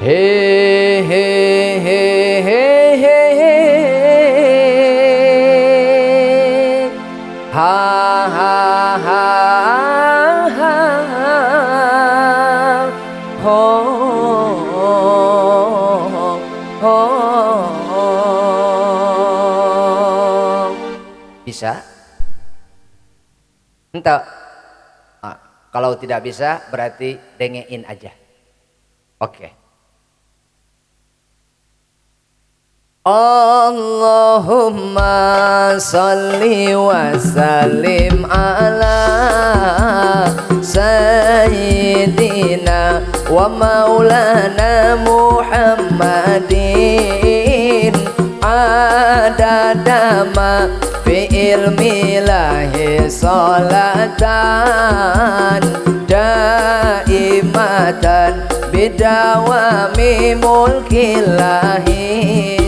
He he he he he he. Ha ha ha ha. Ho ho. Bisa? Entah. Nah, kalau tidak bisa berarti dengein aja. Oke. Allahumma salli wa sallim ala sayyidina wa maulana Muhammadin adada ma fi ilmi lahi salatan daimatan bidawami mulkillahi.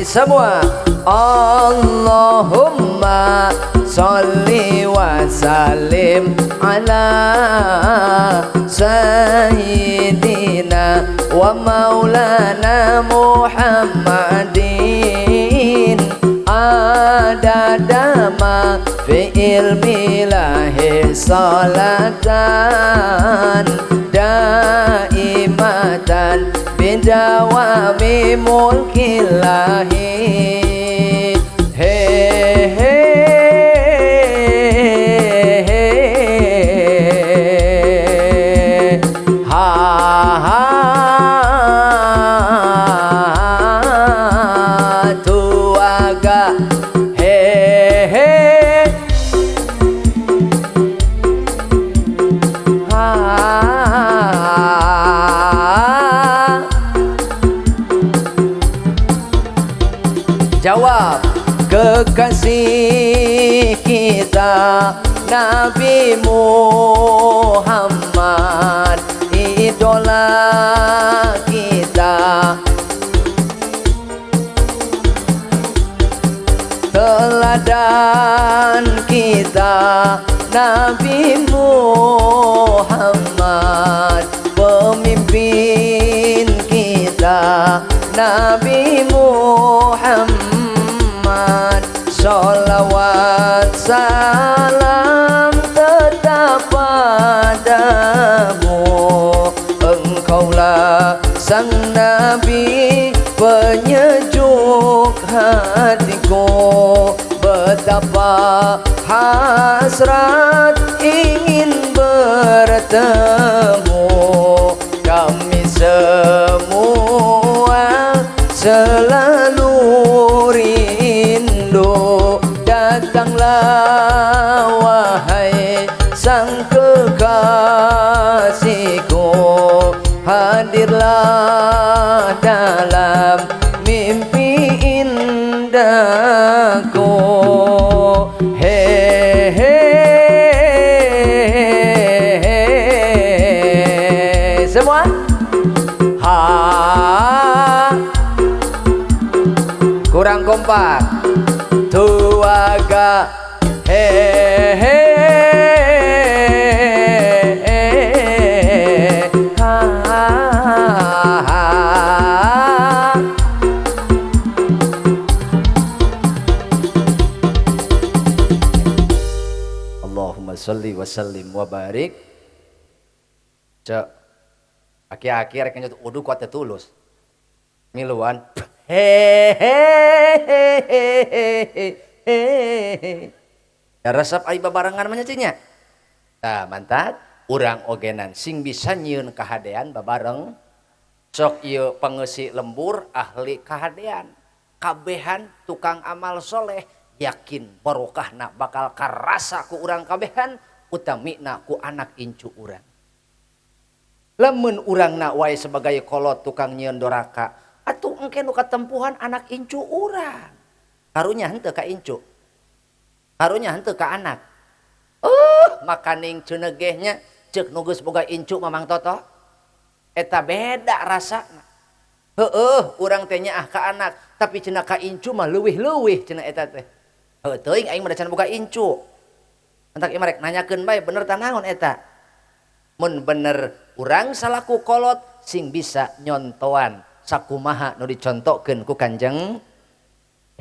Semua Allahumma salli wa sallim ala sayyidina wa maulana Muhammadin adada ma fi ilmi lahi salatan daimatan bidawami mulkillahi. He he he ha ha tuaga he he ha. Jawab kekasih kita Nabi Muhammad, idola kita, teladan kita Nabi Muhammad, pemimpin kita Nabi Muhammad. Sholawat salam tetap padamu, engkaulah sang Nabi penyejuk hatiku. Betapa hasrat ingin bertemu, kami semua selalu rindu. Datanglah wahai sang kekasihku, hadirlah dalam mimpi indahku. He he he. Semua ha, kurang kompak. Tuaga he he ha ha. Allahumma salli wa sallim wa barik. Cek aki-aki rek nyut udu kuat teu tulus. Miluan hehehehehe. Ya resep ai babarengan mah nya nya. Tah mantap urang ogenan sing bisa nyieun kahadean babareng. Sok ieu pengeusi lembur ahli kahadean. Kabehan tukang amal soleh, yakin barokahna bakal karasa ku urang kabehan, utamina ku anak incu urang. Lamun urangna wae sebagai kolot tukang nyieun doraka, atuh engke nu katempuhan anak incu urang. Karunya henteu ka incu. Karunya henteu ka anak. Makaning ceunegehnya ceuk nu geus boga incu Mamang Toto. Eta beda rasana. Heueuh, urang teh nyaah ka anak, tapi cenah ka incu mah leuwih-leuwih cenah eta teh. Heuh teuing aing mah da can boga incu. Entak ieu mah rek nanyakeun bae bener tah naon eta. Mun bener urang salaku kolot sing bisa nyontoan, sakumaha nu dicontohkeun ku Kanjeng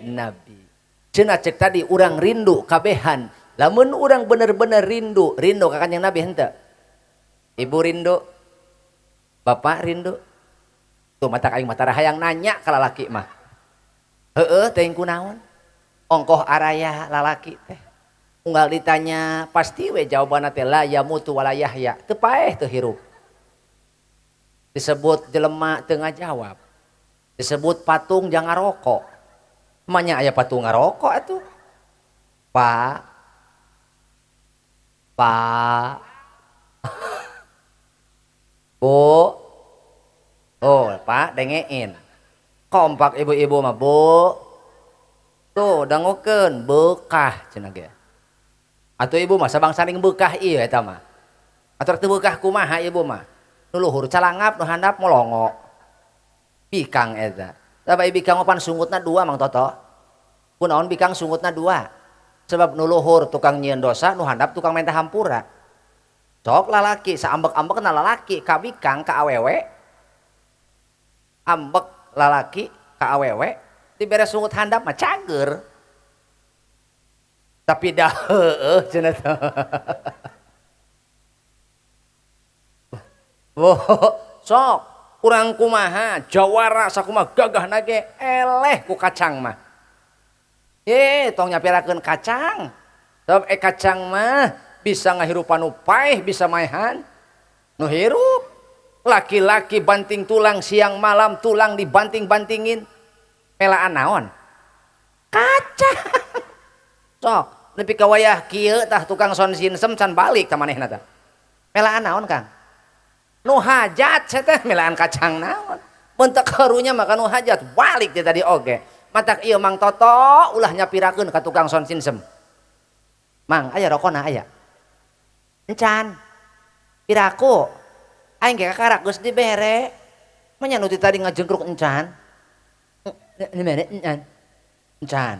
Nabi. Cenah cek tadi urang rindu kabehan. Lamun urang bener-bener rindu, rindu ka Kanjeng Nabi henteu? Ibu rindu, bapak rindu. Tuh mata aing mah tara hayang nanya ka lalaki mah. Heeh, teuing kunaon? Ongkoh araya lalaki teh. Unggal ditanya pasti we jawabanna teh la yamutu wala yahya. Teu paeh teu hirup. Disebut jelema teu ngajawab. Disebut patung jangan ngarokok. Manya aya patung ngarokok atuh. Pak. Pak. Bu. Oh, Pak dengein. Kompak ibu-ibu mah, Bu. Tuh dangukeun beukah cenah ge. Atuh ibu mah sabang saring beukah ieu eta mah. Atuh teu beukah kumaha ibu mah. Nu luhur calangap nu handap molongo. Bikang eta. Sabab bikang mah pan sungutna dua Mang Toto. Kunaon bikang sungutna dua? Sebab nu luhur tukang nyieun dosa, nu handap tukang menta hampura. Sok lalaki saambek-ambekna lalaki ka bikang ka awewe. Ambek lalaki ka awewe dibere sungut handap mah cager. Tapi dah heueuh cenah teh. Sok urang kumaha jawara sakumaha gagahna ge eleh ku kacang mah. Tong nyapirakeun kacang. Sebab kacang mah bisa ngahirupan nu paeh, bisa maehan nu hirup. Laki-laki banting tulang siang malam, tulang dibanting-bantingin. Melaan naon? Kacang. Sok nepi ka wayah kieu tah tukang sound system can balik ka manehna tah. Melaan naon Kang? Nu hajat sia teh melaan kacang naon? Mun teu karunya mah ka nu hajat balik teh tadi oge. Matak ieu Mang Toto ulah nyapirakeun ka tukang sound system. Mang aya rokona aya? Encan. Piraku? Aing ge kakarak geus dibere. Manya nu ti tadi ngajengkruk encan. Dibere encan. Encan.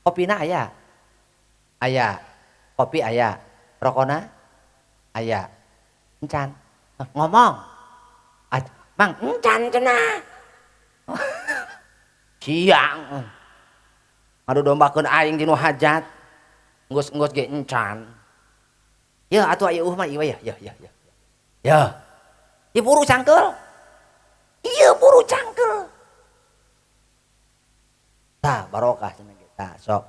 Kopina aya? Aya. Kopi aya. Rokona aya. Encan. Ngomong. Mang encan cenah. Siang. Ngadu dombakeun aing di nu hajat. Enggeus-enggeus ge encan. Ya atuh aya eueuh mah ieu ya ya ya ya. Ya. Ieu buru cangkeul. Ieu buru cangkeul. Tah barokah cenah ge. Tah sok.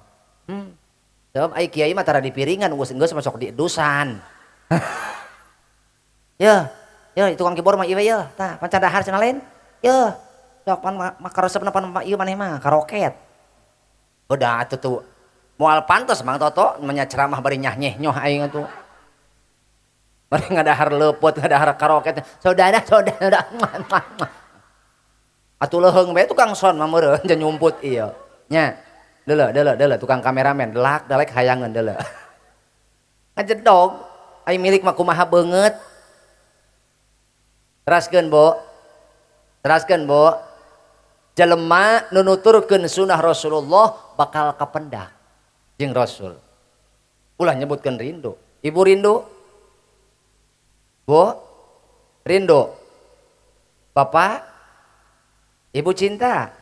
Sebab ai kiai mah tara di piringan enggeus-enggeus masuk di edusan. Ya, ya tukang keyboard mah ieu ya. Tah pancan dahar cenah lain. Ya. Sok pan mah karesepna pan ieu maneh mah karoket. Udah atuh tuh. Moal pantes Mang Toto menya ceramah bari nyah nyeh nyoh aing atuh. Bari ngadahar leupeut, ngadahar karoket. Saudara, saudara. Atuh leuheung bae tukang son mah meureun nyumput ieu. Nya. Deuleu, deuleu, deuleu tukang kameramen delak dalek hayangeun deuleu. Ngajedog aing milik mah kumaha beungeut. Teraskeun, Bu. Teraskeun, Bu. Jelema nu nuturkeun sunah Rasulullah bakal kapendak jeung Rasul. Ulah nyebutkeun rindu. Ibu rindu? Bu? Rindu? Bapak? Ibu cinta?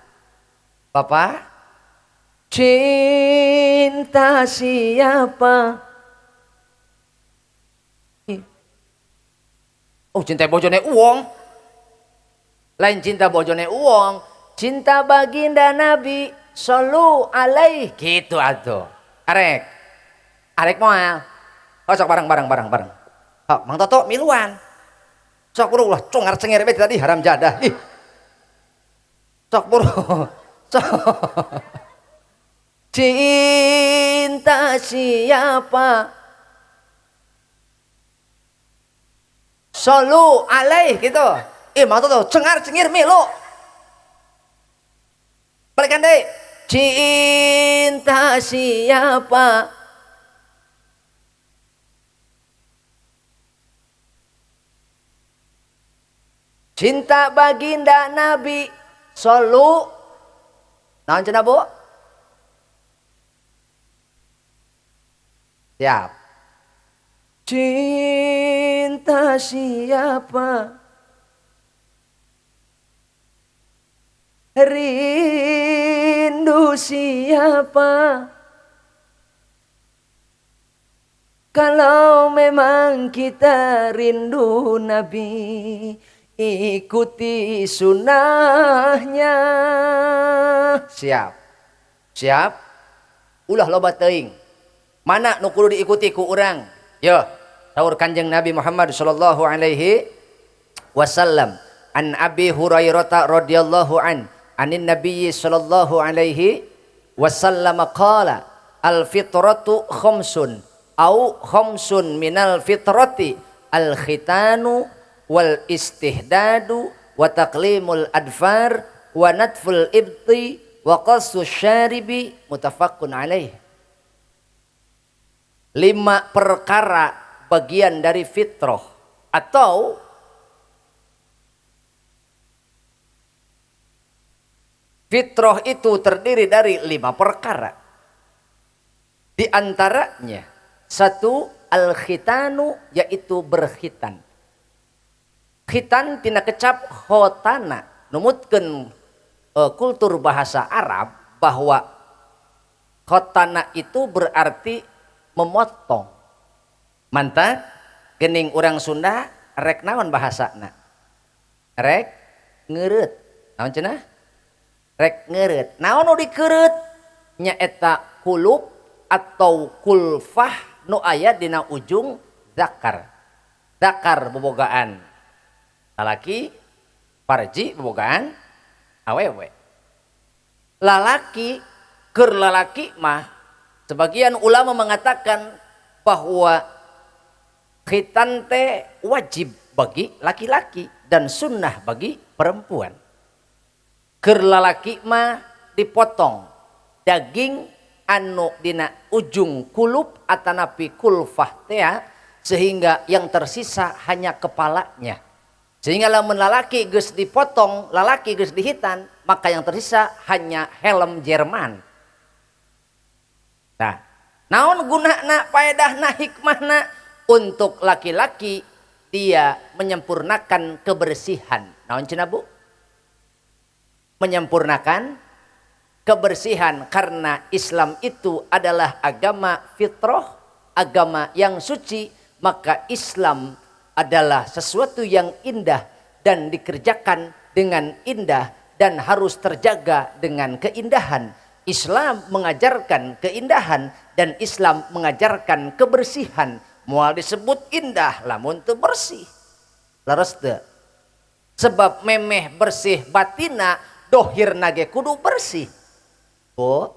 Bapak? Cinta siapa? Oh, cinta bojone uang. Lain cinta bojone uang, cinta baginda Nabi sallu alaih gitu atuh. Arek. Arek moal. Oh, sok bareng bareng bareng bareng. Oh, Mang Toto miluan. Sok buru lah congar cengir we tadi haram jadah. Ih. Sok buru. Sok. Cinta siapa? Sallu alaih gitu. Ih, Mang Toto cengar cengir milu. Balikan deh. Cinta siapa? Cinta baginda Nabi sallu. Naon cenah, Bu? Siap. Cinta siapa? Rindu siapa? Kalau memang kita rindu Nabi, ikuti sunnahnya. Siap. Siap. Ulah loba teuing. Mana nu kudu diikuti ku urang? Yo, saur Kanjeng Nabi Muhammad sallallahu alaihi wasallam. An Abi Hurairah radhiyallahu an anin Nabiyyi sallallahu alaihi wasallam qala al fitratu khamsun au khamsun minal fitrati al khitanu wal istihdadu wa taqlimul adfar wa natful ibti wa qassu syaribi mutafaqun alaih. 5 perkara bagian dari fitrah atau fitrah itu terdiri dari 5 perkara. Di antaranya 1 al-khitanu, yaitu berkhitan. Khitan tina kecap khotana, numutkeun kultur bahasa Arab bahwa khotana itu berarti memotong. Mantap gening urang Sunda rek naon bahasana? Rek ngeureut. Naon cenah? Rek ngeureut. Naon nu dikeureut? Nyaeta kulub atau kulfah nu aya dina ujung zakar. Zakar bobogaan lalaki, farji bobogaan awewe. Lalaki keur lalaki mah sebagian ulama mengatakan bahwa khitan teh wajib bagi laki-laki dan sunnah bagi perempuan. Keur lalaki mah dipotong daging anu dina ujung kulub atanapi kulfah tea sehingga yang tersisa hanya kepalanya. Sehingga lamun lalaki geus dipotong, lalaki geus dihitan, maka yang tersisa hanya helm Jerman. Nah, naon gunana, paedahna, hikmahna? Untuk laki-laki dia menyempurnakan kebersihan. Naon cenah Bu? Menyempurnakan kebersihan karena Islam itu adalah agama fitrah, agama yang suci, maka Islam adalah sesuatu yang indah dan dikerjakan dengan indah dan harus terjaga dengan keindahan. Islam mengajarkan keindahan dan Islam mengajarkan kebersihan. Moal disebut indah lamun teu bersih. Leres teu? Sebab memeh bersih batina, dohirna ge kudu bersih. Bu,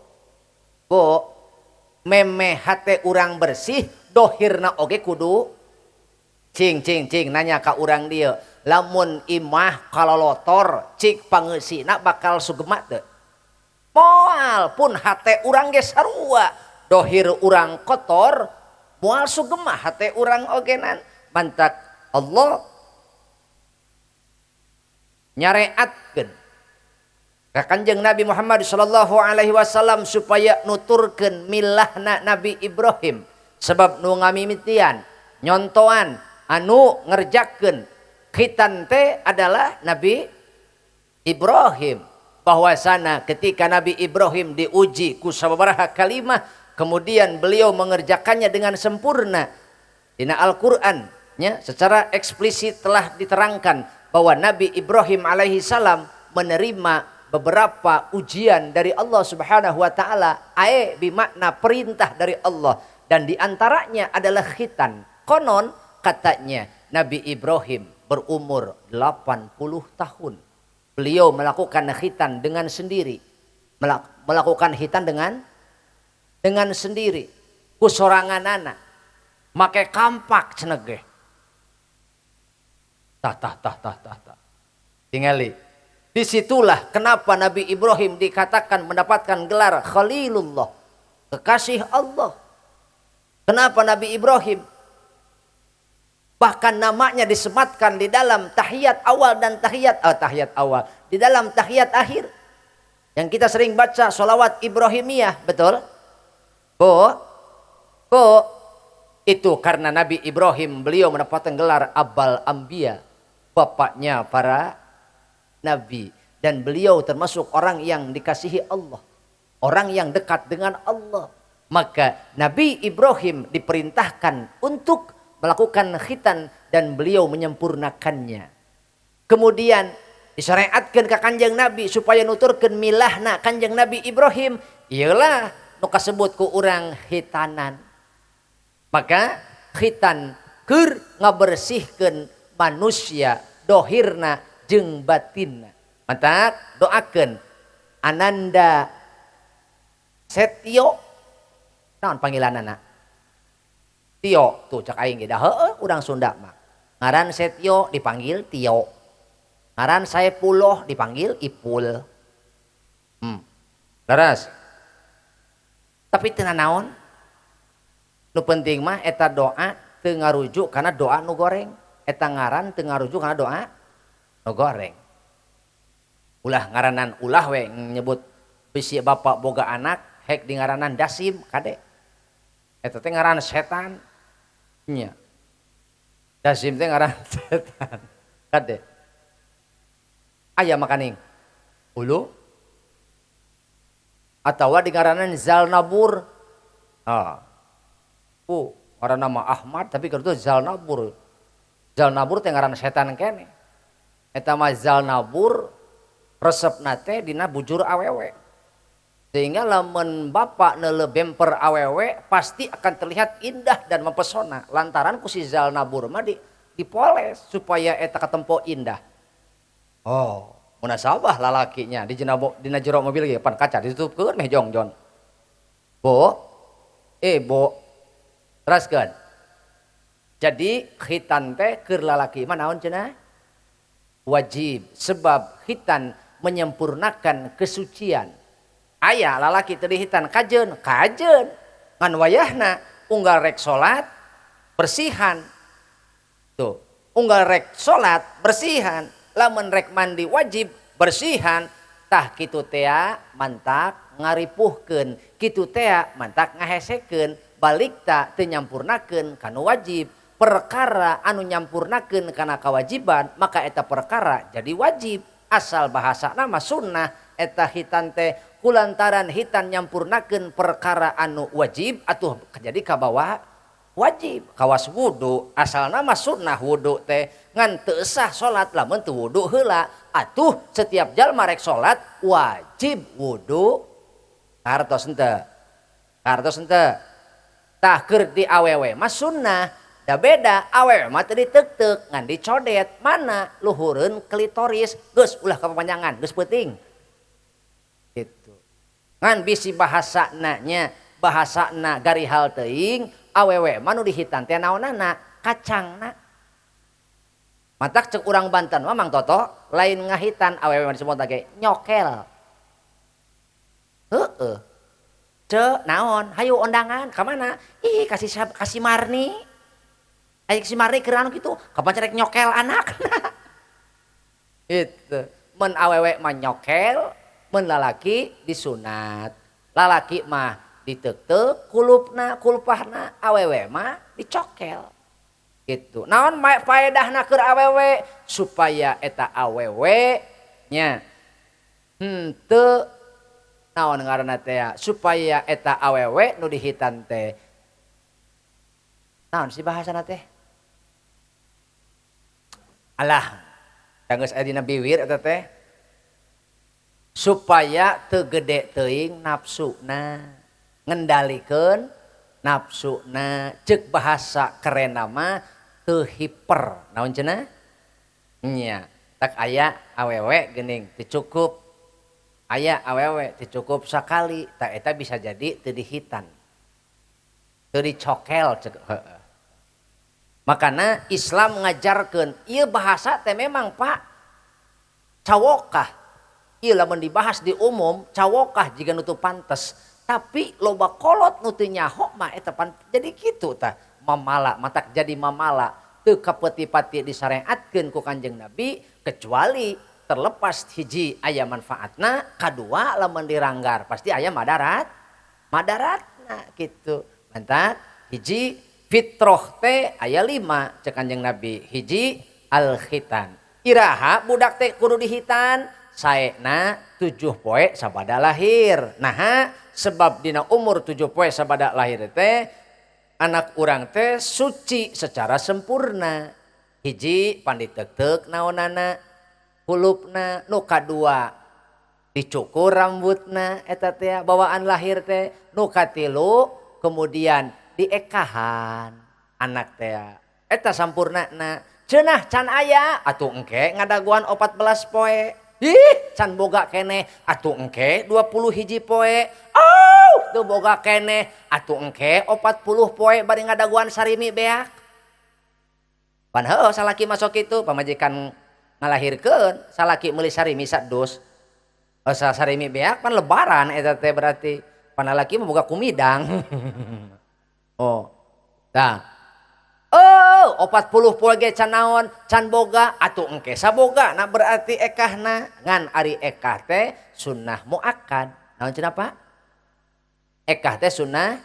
bu, memeh hate urang bersih, dohirna oge kudu cing cing cing nanya ka urang dieu. Lamun imah kalolotor cik pangeusina bakal sugema teu? Moal pun hate urang ge sarua, dohir urang kotor moal sugema hate urang ogenan. Mantak Allah nyareatkeun ka Kanjeng Nabi Muhammad sallallahu alaihi wasallam supaya nuturkeun milahna Nabi Ibrahim, sebab nu ngamimitian nyontoan anu ngerjakeun khitan teh adalah Nabi Ibrahim. Bahwasana ketika Nabi Ibrahim diuji ku sababaraha kalimah, kemudian beliau mengerjakannya dengan sempurna. Dina Al-Qur'an nya secara eksplisit telah diterangkan bahwa Nabi Ibrahim alaihi salam menerima beberapa ujian dari Allah Subhanahu wa taala, ae bimakna perintah dari Allah, dan diantaranya adalah khitan. Konon katanya Nabi Ibrahim berumur 80 tahun. Beliau melakukan khitan dengan sendiri. Melakukan khitan dengan sendiri. Ku soranganana. Make kampak cenah ge. Tah tah tah tah tah tah. Tingali. Disitulah kenapa Nabi Ibrahim dikatakan mendapatkan gelar Khalilullah, kekasih Allah. Kenapa Nabi Ibrahim? Bahkan namanya disematkan di dalam tahiyat awal dan tahiyat awal, di dalam tahiyat akhir. Yang kita sering baca sholawat Ibrahimiyah, betul? Bu, bu, itu karena Nabi Ibrahim beliau mendapatkan gelar Abal Ambia, bapaknya para nabi. Dan beliau termasuk orang yang dikasihi Allah, orang yang dekat dengan Allah. Maka Nabi Ibrahim diperintahkan untuk melakukan khitan dan beliau menyempurnakannya. Kemudian disyariatkan ke Kanjeng Nabi supaya nuturkeun milahna Kanjeng Nabi Ibrahim, iyalah nu kasebut ku urang khitanan. Maka khitan keur ngabersihkeun manusia dohirna jeung batinna. Matak doakeun Ananda Setio, naon panggilanana? Tio tuh cek aing ge da heueuh urang Sunda mah. Ngaran Setio dipanggil Tio. Ngaran Saepullah dipanggil Ipul. Leres. Tapi teu nanaon? Nu penting mah eta doa teu ngarujuk kana doa nu goreng. Eta ngaran teu ngarujuk kana doa nu goreng. Ulah ngaranan ulah we nyebut bisi bapak boga anak hek di ngaranan Dasim kade. Eta teh ngaran setan. Nya. Dasim teh ngaran setan. Kade. Aya makaning. Ulu atawa di ngaranan Zalnabur. Ah. Ngaran nama Ahmad tapi keur teu Zalnabur. Zalnabur teh ngaran setan keneh. Eta mah Zalnabur resepna teh dina bujur awewe. Sehingga lamun bapak neuleuh bemper awewe pasti akan terlihat indah dan mempesona. Lantaran ku si Zalnabur mah dipoles supaya eta katempo indah. Oh, munasabah lalakinya di dina jero mobil ge pan kaca ditutupkeun meh jongjon. Bo, bo, teraskeun. Jadi khitan teh keur lalaki mah naon cenah? Wajib, sebab khitan menyempurnakan kesucian. Aya lalaki teu dihitan kajeun, kajeun. Ngan wayahna unggal rek salat bersihan. Tuh, unggal rek salat bersihan, lamun rek mandi wajib bersihan. Tah kitu tea mantak ngaripuhkeun, kitu tea mantak ngahesekeun, balik ta teu nyampurnakeun kanu wajib. Perkara anu nyampurnakeun kana kewajiban maka eta perkara jadi wajib. Asal bahasa nama sunnah eta hitan teh kulantaran hitan nyampurnakeun perkara anu wajib atuh jadi kabawa wajib. Kawas wudu asal nama sunnah wudu teh ngan teu sah salat lamun teu wudu heula. Atuh setiap jalma rek salat wajib wudu. Kartos henteu? Kartos henteu? Tah keur di awewe mah sunnah. Da beda awewe mah teu diteukteuk ngan dicodet mana luhureun klitoris geus ulah kapapanjangan geus peuting. Gitu. Ngan bisi bahasana nya bahasana garihal teuing awewe mah nu dihitan teh naonana kacangna. Matak cek urang Banten mah Mang Toto lain ngahitan awewe mah disebut ge nyokel. Heeh. Cek naon hayu ondangan ka mana? Ih kasih kasih Marni. Ayo si Marni keur anu kitu kapan rek nyokel anakna. Itu. Mun awewe mah nyokel, mun lalaki disunat. Lalaki mah diteukteuk kulupna kulpahna, awewe mah dicokel. Gitu. Naon faedahna keur awewe supaya eta awewe nya henteu naon ngaranna teh supaya eta awewe nu dihitan teh naon sih bahasana teh? Alah, geus aya dina biwir eta teh supaya teu gede teuing nafsuna, ngendalikeun nafsuna, ceuk bahasa kerenna mah teu hiper. Naon cenah? Nya, tak aya awewe geuning teu cukup. Aya awewe teu cukup sakali, tah eta bisa jadi teu dihitan. Teu dicokel ceuk heueuh. Makana Islam ngajarkeun ieu bahasa teh memang Pak cawokah. Ieu lamun dibahas di umum cawokah jiga nu teu pantes, tapi loba kolot nu teu nyaho mah eta pan jadi kitu tah mamala matak jadi mamala teu kapeti-pati disareatkeun ku Kanjeng Nabi kecuali terlepas hiji aya manfaatna, kadua lamun diranggar pasti aya madarat madaratna kitu. Mantak hiji fitroh teh aya 5 cek Kanjeng Nabi. Hiji al khitan. Iraha budak teh kudu dihitan Saena 7 poe sabada lahir. Nah, sebab dina umur 7 poe sabada lahir teh anak urang teh suci secara sempurna. Hiji panditek-tek naonana kulupna, nu kadua dicukur rambutna eta teh bawaan lahir teh, nu katilu kemudian diekahan anak teh eta sampurnana. Cenah can aya atuh engke ngadaguan 14 poe. Ih, can boga keneh atuh engke 21 poe. Oh, teu boga keneh atuh engke 40 poe bari ngadaguan sarimi beak. Pan heuh salaki masuk kitu pamajikan ngalahirkeun salaki meuli sarimi sadus. Asa sarimi beak pan lebaran eta teh berarti. Pan lalaki mah boga kumidang. Oh. Tah. Oh, 40 poe ge can naon, can boga atuh engke saboga na berarti ekahna. Ngan ari ekah teh sunnah muakkad. Naon cenah Pak? Ekah teh sunnah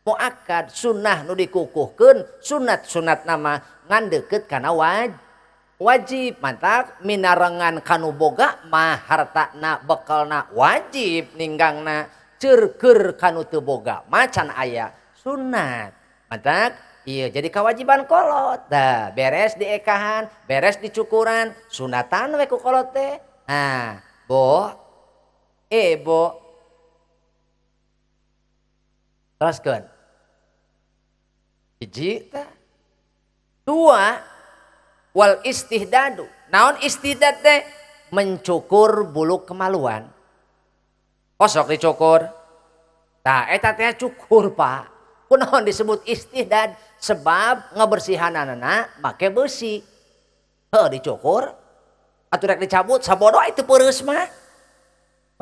muakkad, sunnah nu dikukuhkeun, sunat-sunat nama ngan deukeut kana wajib. Mantak minarengan kanu boga mah hartana bekelna wajib ninggangna, ceurkeur kanu teu boga mah can aya sunat. Mantak iya jadi kewajiban kolot. Dah beres diekahan, beres dicukuran, sunatan we ku kolot teh. Nah, bo bo teruskeun. Hiji tah. Dua, wal istihdadu. Naon istihdad teh? Mencukur bulu kemaluan. Kosok dicukur. Tah eta teh cukur, Pak. Kunaon disebut istihdad? Sebab ngabersihanana make besi. Heuh dicukur atuh rek dicabut sabodo itu peureus mah.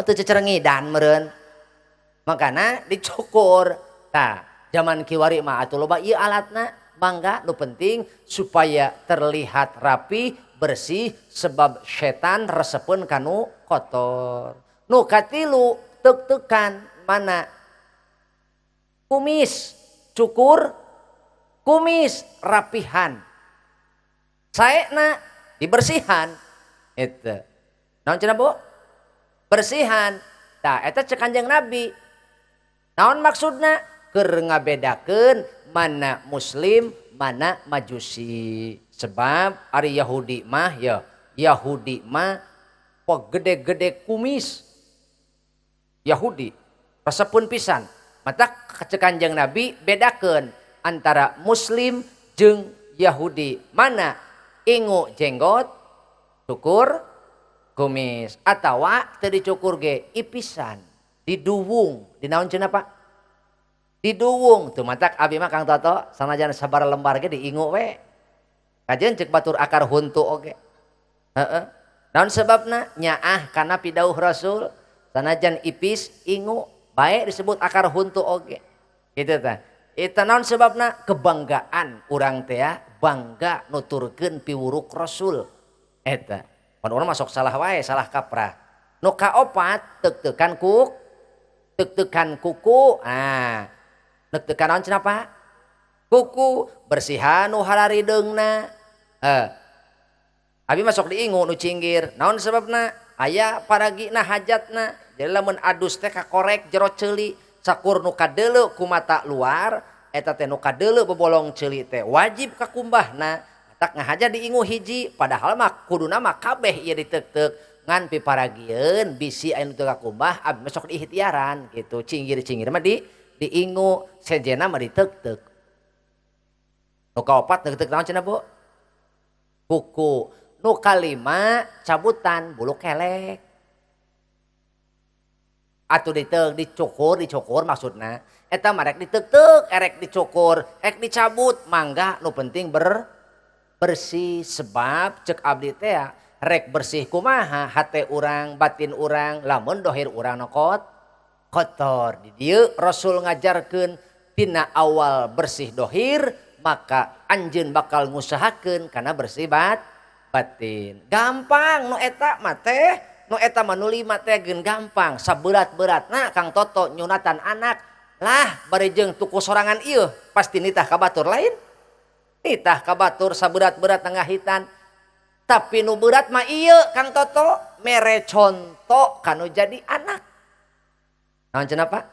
Teu cecerengidan meureun. Makana dicukur. Tah, zaman kiwari mah atuh loba ieu alatna, mangga nu penting supaya terlihat rapi, bersih sebab setan resepeun kanu kotor. Nu katilu tek-tekan mana? Kumis, cukur, kumis rapihan. Saena dibersihan eta. Naon cenah Bu? Bersihan. Tah eta cek Kanjeng Nabi. Naon maksudna? Keur ngabedakeun mana muslim, mana majusi. Sebab ari Yahudi mah ya, Yahudi mah gede-gede kumis. Yahudi resepun pisan. Mata cek Kanjeng Nabi bedakeun antara muslim jeung Yahudi. Mana ingu jenggot, cukur kumis atawa teu dicukur ge ipisan, diduwung. Dinaon cenah Pak? Diduwung. Teu matak abi mah Kang Toto sanajan sabar lembar ge diingu we. Kajeun cek batur akar huntu oge. Heeh. Naon sebabna? Nyaah kana pidauh Rasul sanajan ipis ingu bae disebut akar huntu oge. Gitu tah. Eta naon sebabna? Kebanggaan urang teh ya, bangga nuturkeun piwuruk Rasul. Eta. Pan urang masuk salah wae, salah kaprah. Nu kaopat teuk-teukan kuk, teuk-teukan kuku. Ah, teuk-teukan naon cenah Pak? Kuku bersihan nu hararideungna. Abi masuk diingu nu cinggir. Naon sebabna? Aya paragina hajatna. Jadi lamun adus teh kakorek jero ceuli, sakur nu kadeuleu ku mata luar, eta teh nu kadeuleu bebolong ceuli teh wajib kakumbahna. Tak ngahaja diingu hiji, padahal mah kuduna mah kabeh ieu diteuk-teuk ngan piparagieun bisi aya nu teu kakumbah abi mah sok diikhtiaran gitu. Cinggir-cinggir mah diingu, sejena mah diteuk-teuk. Nu kaopat teuk-teuk naon cenah Bu? Kuku. Nu kalima cabutan bulu kelek. Atuh diteuk dicukur, dicukur maksudna. Eta mah rek diteuk-teuk, erek dicukur, erek dicabut, mangga nu penting bersih. Sebab cek abdi teh rek bersih kumaha hate urang, batin urang, lamun dohir urang nokot kotor. Di dieu Rasul ngajarkeun tina awal bersih dohir, maka anjeun bakal ngusahakeun kana bersih batin. Gampang nu eta mah teh, nu eta mah nu lima teh geun gampang. Saberat-beratna Kang Toto nyunatan anak lah bari jeung tuku sorangan ieu pasti nitah ka batur lain. Nitah ka batur saberat-berat ngahitan. Tapi nu berat mah ieu Kang Toto mere contoh kanu jadi anak. Naon cenah Pak?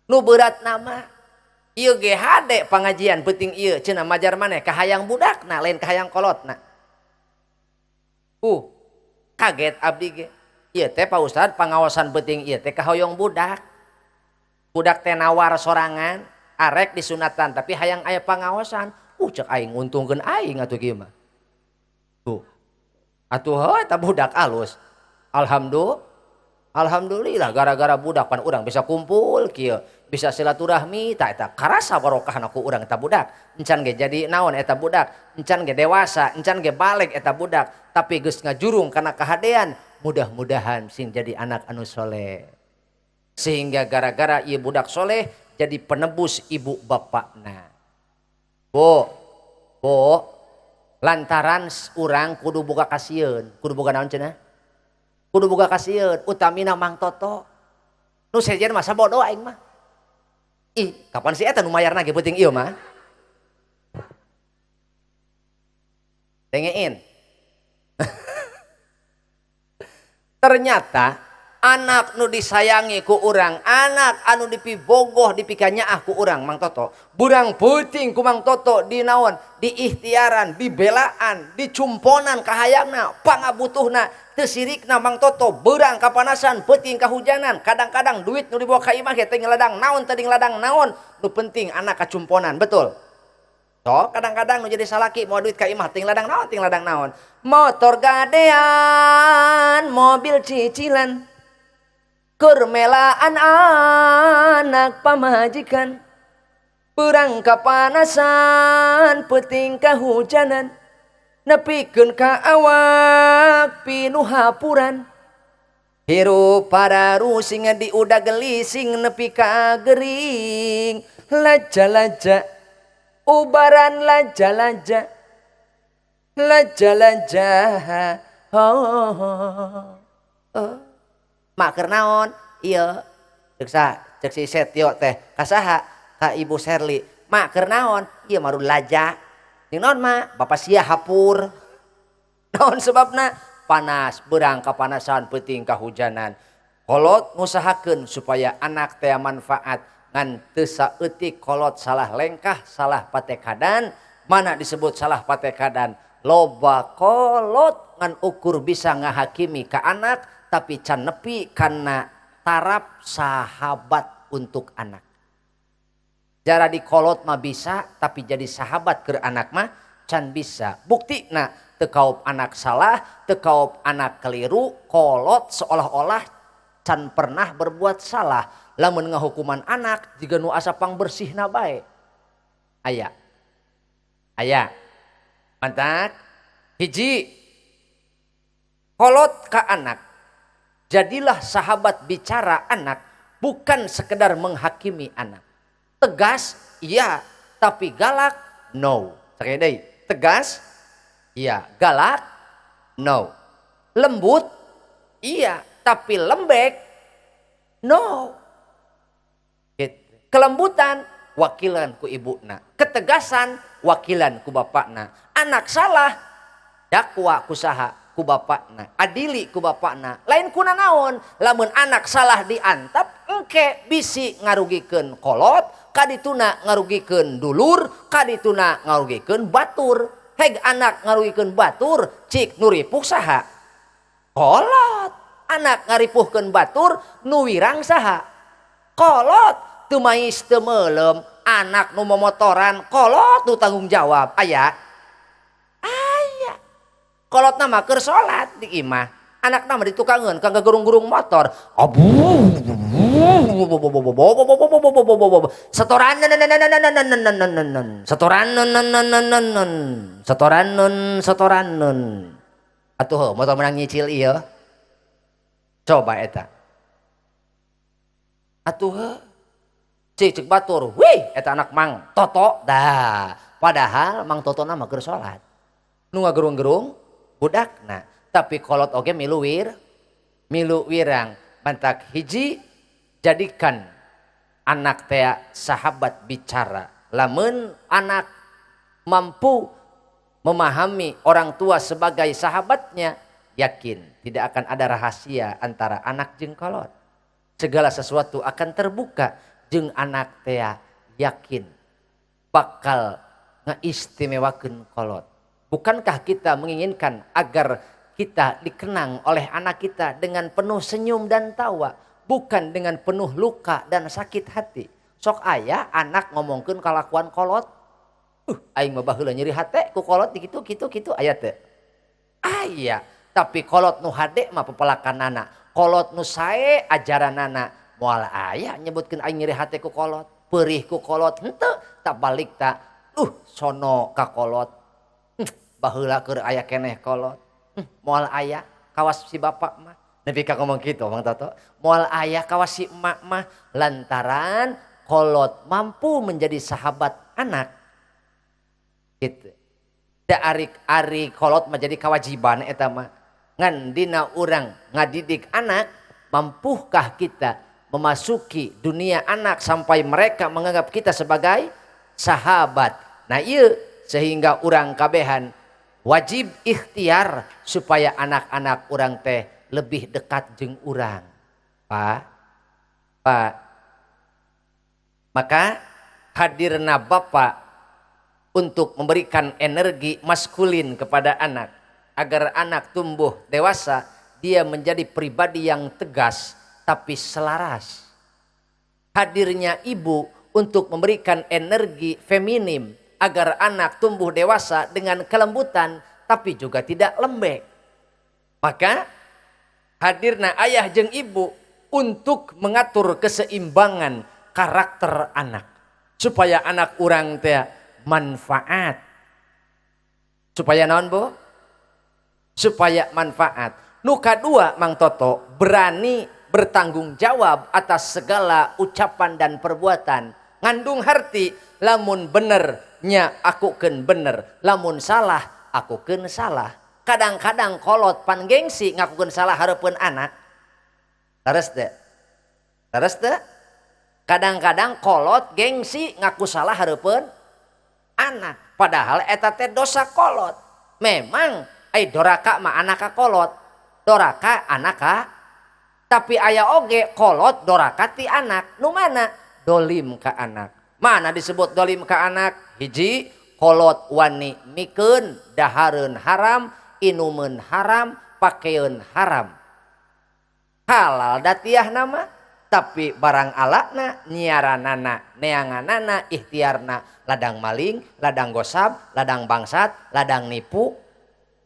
Nu berat nama ieu ge hade pangajian penting ieu cenah majar maneh kahayang budakna lain kahayang kolotna. Kaget abdi ge. Ieu teh Pak Ustad pangaosan penting ieu teh kahoyong budak. Budak teh nawar sorangan arek disunatan tapi hayang aya pangaosan. Cek aing nguntungkeun aing atuh kieu mah. Tuh. Atuh heuh eta budak alus. Alhamdulillah gara-gara budak pan urang bisa kumpul kieu, bisa silaturahmi tah eta karasa barokahna ku urang eta budak. Encan ge jadi naon eta budak, encan ge dewasa, encan ge baleg eta budak, tapi geus ngajurung kana kahadean, mudah-mudahan sing jadi anak anu soleh. Sehingga gara-gara ieu budak soleh jadi penebus ibu bapakna. Bu, bu, lantaran urang kudu boga kasieun, kudu boga naon cenah? Kudu boga kasieun, utamina Mang Toto. Nu sejen mah sabodo aing mah. Ih, kapan sih eta nu mayarna ge peuting ieu mah? Dengein. Ternyata anak nu disayangi ku urang, anak anu dipibogoh dipikanyaah ku urang Mang Toto. Burang peuting ku Mang Toto di naon, diikhtiaran, dibelaan, dicumponan kahayangna, pangabutuhna, teu sirikna Mang Toto, beurang kapanasan, peuting kahujanan, kadang-kadang duit nu dibawa ka imah ge teh ngeladang naon tadi ngeladang naon, nu penting anak kacumponan, betul. Sok kadang-kadang nu jadi salaki mau duit ka imah ting ladang naon, ting ladang naon. Motor gadean, mobil cicilan. Keur melaan anak pamajikan. Perang kapanasan, peuting kahujanan. Nepikeun ka awak pinuh hapuran. Hirup pararusing diudag gelising nepi ka gering. Laja-laja ubaran laja-laja. Laja-laja. Oh, oh. Mak keur naon? Ieu. Ceuk sa, ceuk si Setio teh ka saha? Ka Ibu Serli. Mak keur naon? Ieu maru laja. Jeung naon mak? Bapak sia hapur. Naon sebabna? Panas, beurang kapanasan, peuting kahujanan. Kolot ngusahakeun supaya anak teh manfaat ngan teu saeutik kolot salah lengkah, salah patekadan. Mana disebut salah patekadan? Loba kolot ngan ukur bisa ngahakimi ka anak tapi can nepi kana taraf sahabat untuk anak. Jara di kolot mah bisa tapi jadi sahabat ke anak mah can bisa. Buktina teu kaop anak salah, teu kaop anak keliru, kolot seolah-olah can pernah berbuat salah. Lamun ngahukuman anak jiga nu asa pangbersihna bae. Aya. Aya. Mantak hiji kolot ka anak. Jadilah sahabat bicara anak, bukan sekedar menghakimi anak. Tegas, iya, tapi galak, no. Sekali deui, tegas, iya, galak, no. Lembut, iya, tapi lembek, no. Gitu. Kelembutan, wakilan ku ibuna. Ketegasan, wakilan ku bapakna. Anak salah, dakwa ku saha? Ku bapakna, adili ku bapakna, lain kuna naon, lamun anak salah diantap, engke bisi ngarugikeun kolot, kadituna ngarugikeun dulur, kadituna ngarugikeun batur. Heg anak ngarugikeun batur, cik nu ripuh saha? Kolot. Anak ngaripuhkeun batur, nu wirang saha? Kolot. Teu mais teu meuleum, anak nu momotoran, kolot nu tanggung jawab. Aya? Kolot nama keur salat di imah, anak nama ditukangeun ka gerung-gerung motor. Abu setoran setoran setoran setoran. Atuh motor menang nyicil ieu. Coba eta. Atuh cik cik batur, wih eta anak Mang Toto dah. Padahal Mang Toto nama keur salat. Nu ngagerung-gerung budakna, tapi kolot oge milu wir, milu wirang. Mantak hiji jadikan anak teh sahabat bicara. Lamun anak mampu Memahami orang tua sebagai sahabatnya, yakin tidak akan ada rahasia antara anak jeung kolot. Segala sesuatu akan terbuka jeung anak teh, yakin bakal ngaistimewakeun kolot. Bukankah kita menginginkan agar kita dikenang oleh anak kita dengan penuh senyum dan tawa, bukan dengan penuh luka dan sakit hati? Sok aya anak ngomongkeun kalakuan kolot, "Aing mah baheula nyeri hate ku kolot gitu gitu gitu." Aya teu? Aya. Tapi kolot nu hade mah pepelakanana, kolot nu sae ajaranana, moal aya nyebutkeun "Aing nyeri hate ku kolot, perih ku kolot." Henteu, tak balik tak sono ka kolot, baheula keur aya keneh kolot, moal aya kawas si bapak mah." Nepi ka ngomong kitu, Mang Toto. Moal aya kawas si emak mah, lantaran kolot mampu menjadi sahabat anak gitu. Da ari ari kolot menjadi kewajiban eta mah. Ngan dina urang ngadidik anak, mampukah kita memasuki dunia anak sampai mereka menganggap kita sebagai sahabat? Nah, iya, sehingga urang kabehan wajib ikhtiar supaya anak-anak urang teh lebih dekat jeung urang. Pak, Pak, maka hadirna bapak untuk memberikan energi maskulin kepada anak agar anak tumbuh dewasa dia menjadi pribadi yang tegas tapi selaras. Hadirnya ibu untuk memberikan energi feminim agar anak tumbuh dewasa dengan kelembutan tapi juga tidak lembek. Maka hadirna ayah jeng ibu untuk mengatur keseimbangan karakter anak supaya anak urang teh manfaat. Supaya naon, Bu? Supaya manfaat. Nu kadua, Mang Toto, berani bertanggung jawab atas segala ucapan dan perbuatan. Ngandung harti lamun bener nya akukeun bener, lamun salah akukeun salah. Kadang-kadang kolot pan gengsi ngakukeun salah hareupeun anak. Terus teh? Terus teh? Kadang-kadang kolot gengsi ngaku salah hareupeun anak. Padahal eta teh dosa kolot. Memang ai doraka mah anak ka kolot. Doraka anak ka, tapi aya oge kolot doraka ti anak. Nu mana? Dolim ka anak. Mana disebut dolim ka anak? Hiji, kolot wani mikeun dahareun haram, inumeun haram, pakeun haram. Halal datiahna mah, tapi barang alakna, nyiaranana, neanganana, ikhtiarna ladang maling, ladang gosab, ladang bangsat, ladang nipu,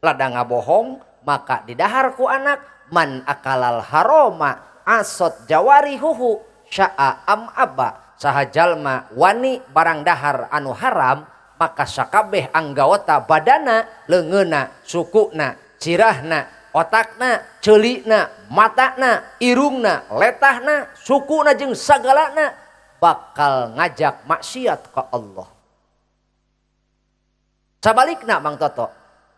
ladang ngabohong, maka didahar ku anak. Man akalal haroma asot jawarihuhu sya'a am aba. Saha jalma wani barang dahar anu haram, maka sakabeh anggota badana, leungeunna, sukuna, cirahna, otakna, ceulina, matana, irungna, letahna, sukuna jeung sagalana bakal ngajak maksiat ke Allah. Sabalikna, Mang Toto,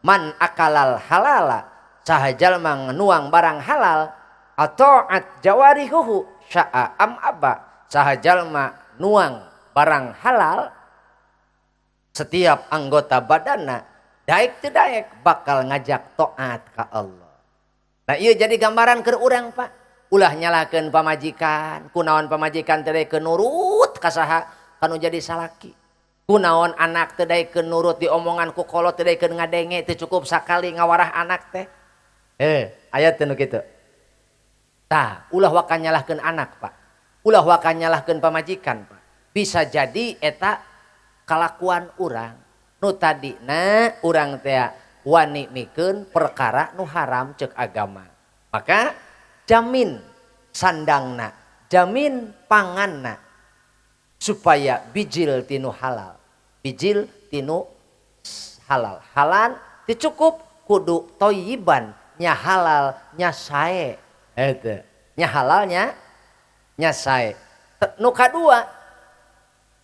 man akalal halala, saha jalma nuang barang halal, ata'at jawarihuhu sya'a am aba. Saha jalma nuang barang halal, setiap anggota badana daek teu daek bakal ngajak taat ka Allah. Nah, iya, jadi gambaran ke urang, Pak. Ulah nyalahkeun pamajikan, kunaon pamajikan teu daekeun nurut ka saha kanu jadi salaki. Kunaon anak teu daekeun nurut diomongan ku kolot, teu daekeun ngadenge, teu cukup sakali ngawarah anak teh. Aya teu nu kitu? Tah, ulah waka nyalahkeun anak, Pak. Ulah waka nyalahkeun pamajikan, Pak. Bisa jadi eta kalakuan urang. Nu tadina urang teh wani mikeun perkara nu haram cek agama. Maka jamin sandangna, jamin panganna supaya bijil tinu halal. Bijil tinu halal. Halal dicukup kudu toyiban, nya halal nya sae. Eta. Nya halalnya nya sae. Nu kadua,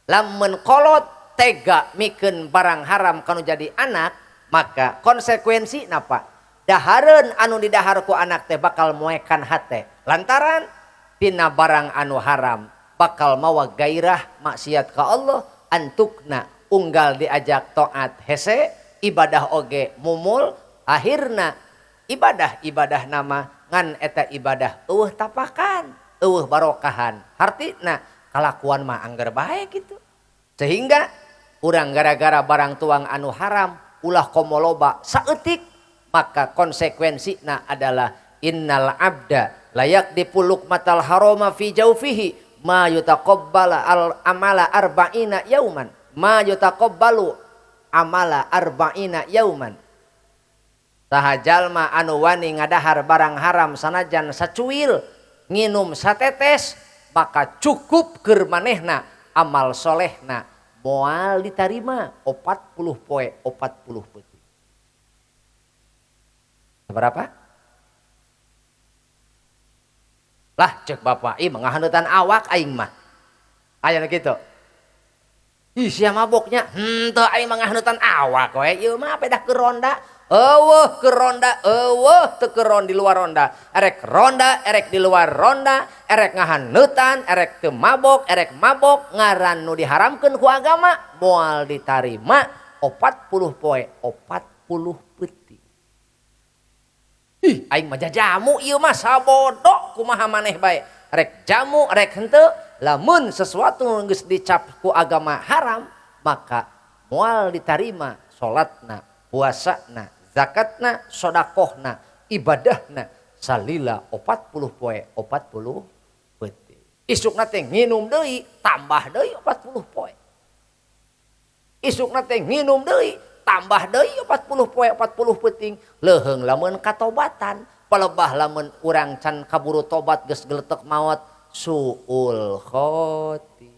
lamun kolot tega mikeun barang haram kanu jadi anak, maka konsekuensi napa? Dahareun anu didahar ku anak teh bakal moekan hate. Lantaran tina barang anu haram bakal mawa gairah maksiat ka Allah, antukna unggal diajak taat hese, ibadah oge mumul, akhirna ibadah-ibadah nama ngan eta ibadah eueuh tapakan, eueuh barokahan. Hartina kalakuan mah angger bae gitu. Sehingga urang gara-gara barang tuang anu haram ulah komo loba saeutik, maka konsekuensina adalah innal abda layak dipuluk matal haroma fi jaufihi ma yutaqabbala al amala arba'ina yauman, ma yutaqabbalu amala arba'ina yauman. Saha jalma anu wani ngadahar barang haram sanajan sacuil, nginum satetes, maka cukup keur manehna amal solehna moal ditarima 40 poe 40 peuting. Berapa? Lah cek bapak ih mengahaneutan awak aing mah. Aya nu kitu. Ih sia maboknya, henteu aing mah ngahaneutan awak we ieu mah pedah keur ronda. Eueuh keur ronda, eueuh teu keur di luar ronda. Erek ronda, erek di luar ronda, erek ngahaneutan, erek teu mabok, erek mabok, ngaran nu diharamkeun ku agama moal ditarima 40 poe 40 peuting. Ih aing mah jajamu ieu mah sabodo kumaha maneh bae. Rek jamu rek henteu, lamun sesuatu geus dicap ku agama haram maka moal ditarima salatna, puasana, zakatna, sodakohna, ibadahna salila 40 poe 40 peuting. Isukna teh nginum deui tambah deui 40 poe. Isukna teh nginum deui tambah deui 40 poe 40 peuting. Leuheung lamun katobatan, palebah lamun urang can kaburu tobat geus geletek maot suul khoti.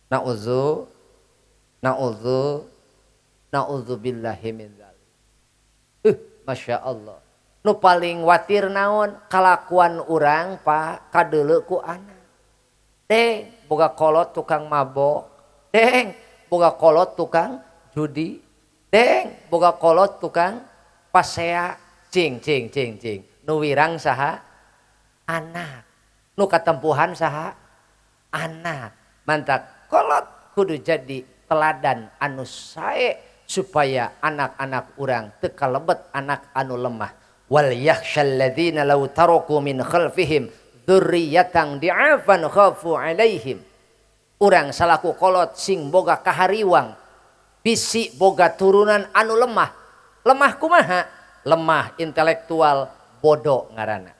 Na'udzu na'udzu na'udzubillahi min dzalik. Masya Allah. Nu paling watir naon kalakuan urang Pak kadeuleu ku anak. Deng boga kolot tukang mabok, deng boga kolot tukang judi, deng boga kolot tukang pasea. Cing cing cing cing. Nu wirang saha? Anak. Nu katempuhan saha? Anak. Mantak kolot kudu jadi teladan anu sae supaya anak-anak urang teu kalebet anak anu lemah. Wal yakhshal ladzina law taraku min khalfihim dzurriyyatan di'afan khafu alaihim. Urang salaku kolot sing boga kahariwang, bisi boga turunan anu lemah. Lemah kumaha? Lemah intelektual bodoh ngaranna.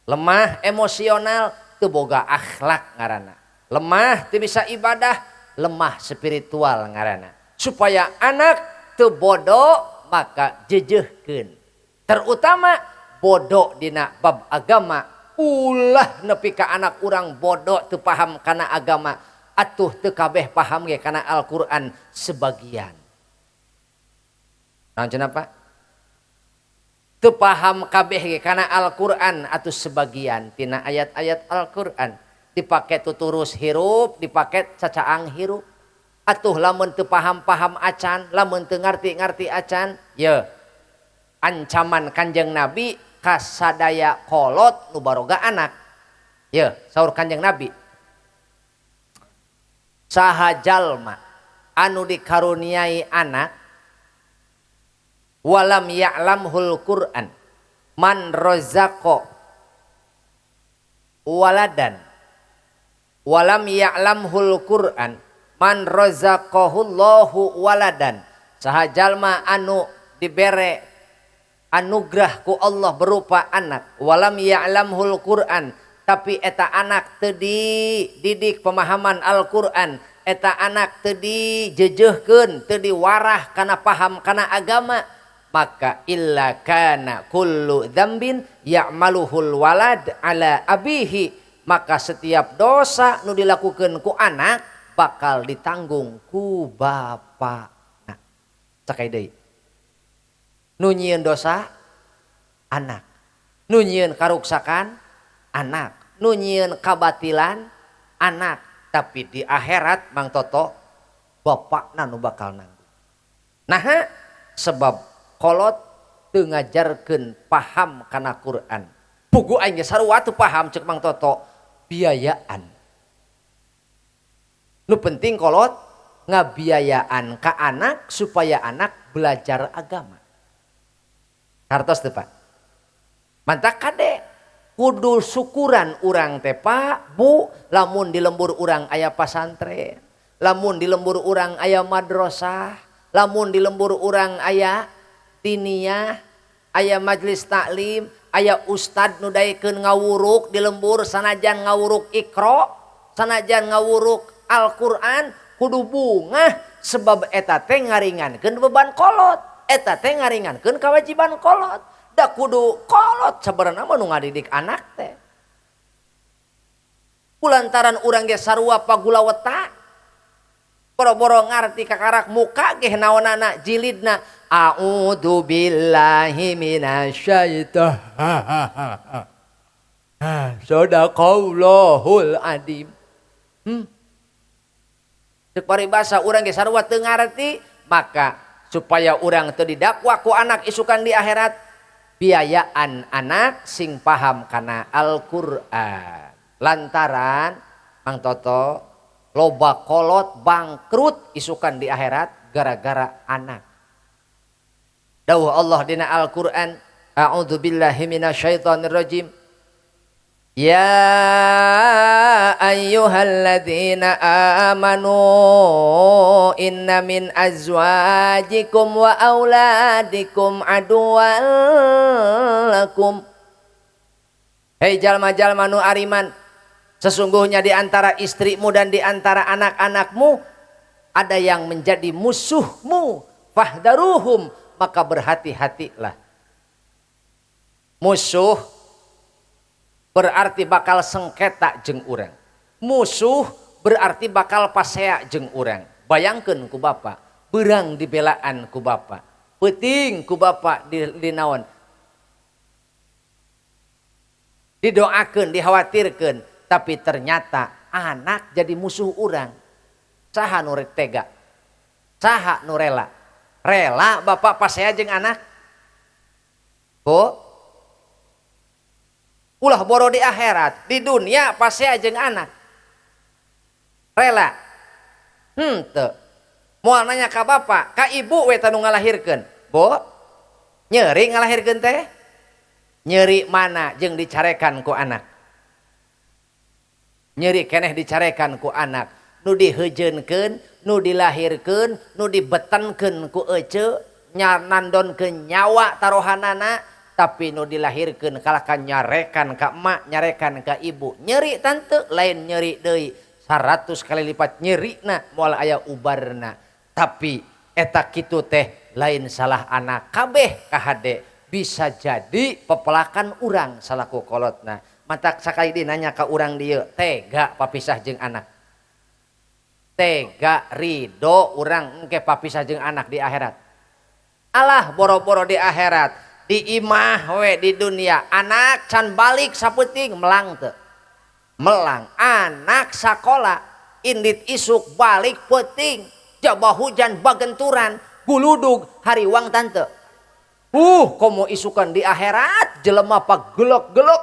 Lemah emosional teu boga akhlak ngaranna. Lemah teu bisa ibadah, lemah spiritual ngaranna. Supaya anak teu bodoh maka jejehkeun. Terutama bodoh dina bab agama, ulah nepi ka anak urang bodoh teu paham kana agama, atuh teu kabeh paham ge kana Al-Qur'an sebagian. Naon cenah Pak? Teu paham kabeh ge kana Al-Qur'an atuh sebagian tina ayat-ayat Al-Qur'an dipake tuturus hirup, dipake cacaang hirup. Atuh lamun teu paham-paham acan, lamun teu ngarti-ngarti acan, ye ancaman Kanjeng Nabi kasadaya kolot nu baroga anak. Ye, saur Kanjeng Nabi. Saha jalma anu dikaruniai anak walam ya'lamhul Qur'an man razaqo waladan walam ya'lamhul Qur'an man razaqahullahu waladan. Saha jalma anu dibere anugerah ku Allah berupa anak walam ya'lamhul Qur'an, tapi eta anak teu dididik pemahaman Al-Qur'an, eta anak teu dijejehkeun, teu diwarah kana paham kana agama, maka illa kana kullu dzambin ya'maluhul walad ala abihi, maka setiap dosa nu dilakukeun ku anak bakal ditanggung ku bapakna. Sakai deui. Nu nyieun dosa anak, nu nyieun karuksakan anak, nu nyieun kabatilan anak, tapi di akhirat Mang Toto bapakna nu bakal nanggung. Nah, sebab kolot teu ngajarkeun paham kana Quran. Pugu aing ge sarua teu paham cek Mang Toto, biayaan. Nu penting kolot Ngabiayaan ka anak supaya anak belajar agama. Hartos teu, Pak? Mantak kade kudu syukuran urang teh, Pak, Bu, lamun di lembur urang aya pasantren, lamun di lembur urang aya madrasah, lamun di lembur urang aya diniyah, aya majelis taklim, aya ustad nu daekeun ngawuruk di lembur, sanajan ngawuruk Iqra, sanajan ngawuruk Al-Qur'an, kudu bungah sebab eta teh ngaringankeun beban kolot, eta teh ngaringankeun kewajiban kolot. Da kudu kolot sabenerna mah nu ngadidik anak teh. Kulantaran urang ge sarua pagulaweta, boro-boro ngarti kakarak muka ge naonana jilidna a'udzu billahi minasyaitonir sadaqallahul adzim. Cek paribasa urang ge sarua teu ngarti, maka supaya urang teu didakwa ku anak isukan di akhirat, biayaan anak sing paham kana Al-Qur'an. Lantaran Mang Toto loba kolot bangkrut isukan di akhirat gara-gara anak. Dawuh Allah dina Al-Qur'an, a'udzu billahi minasyaitonir rajim. Ya ayyuhalladzina amanu inna min azwajikum wa auladikum aduwwan lakum. Hei jalma-jalma nu ariman, sesungguhnya di antara istrimu dan di antara anak-anakmu ada yang menjadi musuhmu, fahdaruhum, maka berhati-hatilah. Musuh berarti bakal sengketa jeung urang. Musuh berarti bakal pasea jeung urang. Bayangkeun ku bapa, beurang dibelaan ku bapa, peuting ku bapa di naon? Didoakeun, dikhawatirkeun, tapi ternyata anak jadi musuh urang. Saha nu tega? Saha nu rela? Rela bapak pasea jeung anak? Bu? Ulah boro di akhirat, di dunia pasea jeung anak. Rela? Henteu. Moal nanya ka bapak, ka ibu we tanu ngalahirkeun. Bu, nyeri ngalahirkeun teh? Nyeri mana jeung dicarekan ku anak? Nyeri keneh dicarekan ku anak. Nu diheujeunkeun, nu dilahirkeun, nu dibetenkeun ku ece, nandonkeun nyawa tarohanana, tapi nu dilahirkeun kalakan nyarekan ka emak, nyarekan ka ibu. Nyeri tante, lain nyeri deui. 100 kali lipat nyerina moal aya ubarna. Tapi eta kitu teh lain salah anak kabeh kahade, bisa jadi pepelakan urang salaku kolotna. Matak sakali deui nanya ka urang dieu, tega papisah jeung anak? Tega ridho urang engke papisah jeung anak di akhirat? Alah boro-boro di akhirat, di imah we di dunia anak can balik saputing melang teu? Melang. Anak sakola indit isuk balik peuting, jaba hujan bagenturan guludug hariwang tante. Komo isukan di akhirat jelema pagelok-gelok,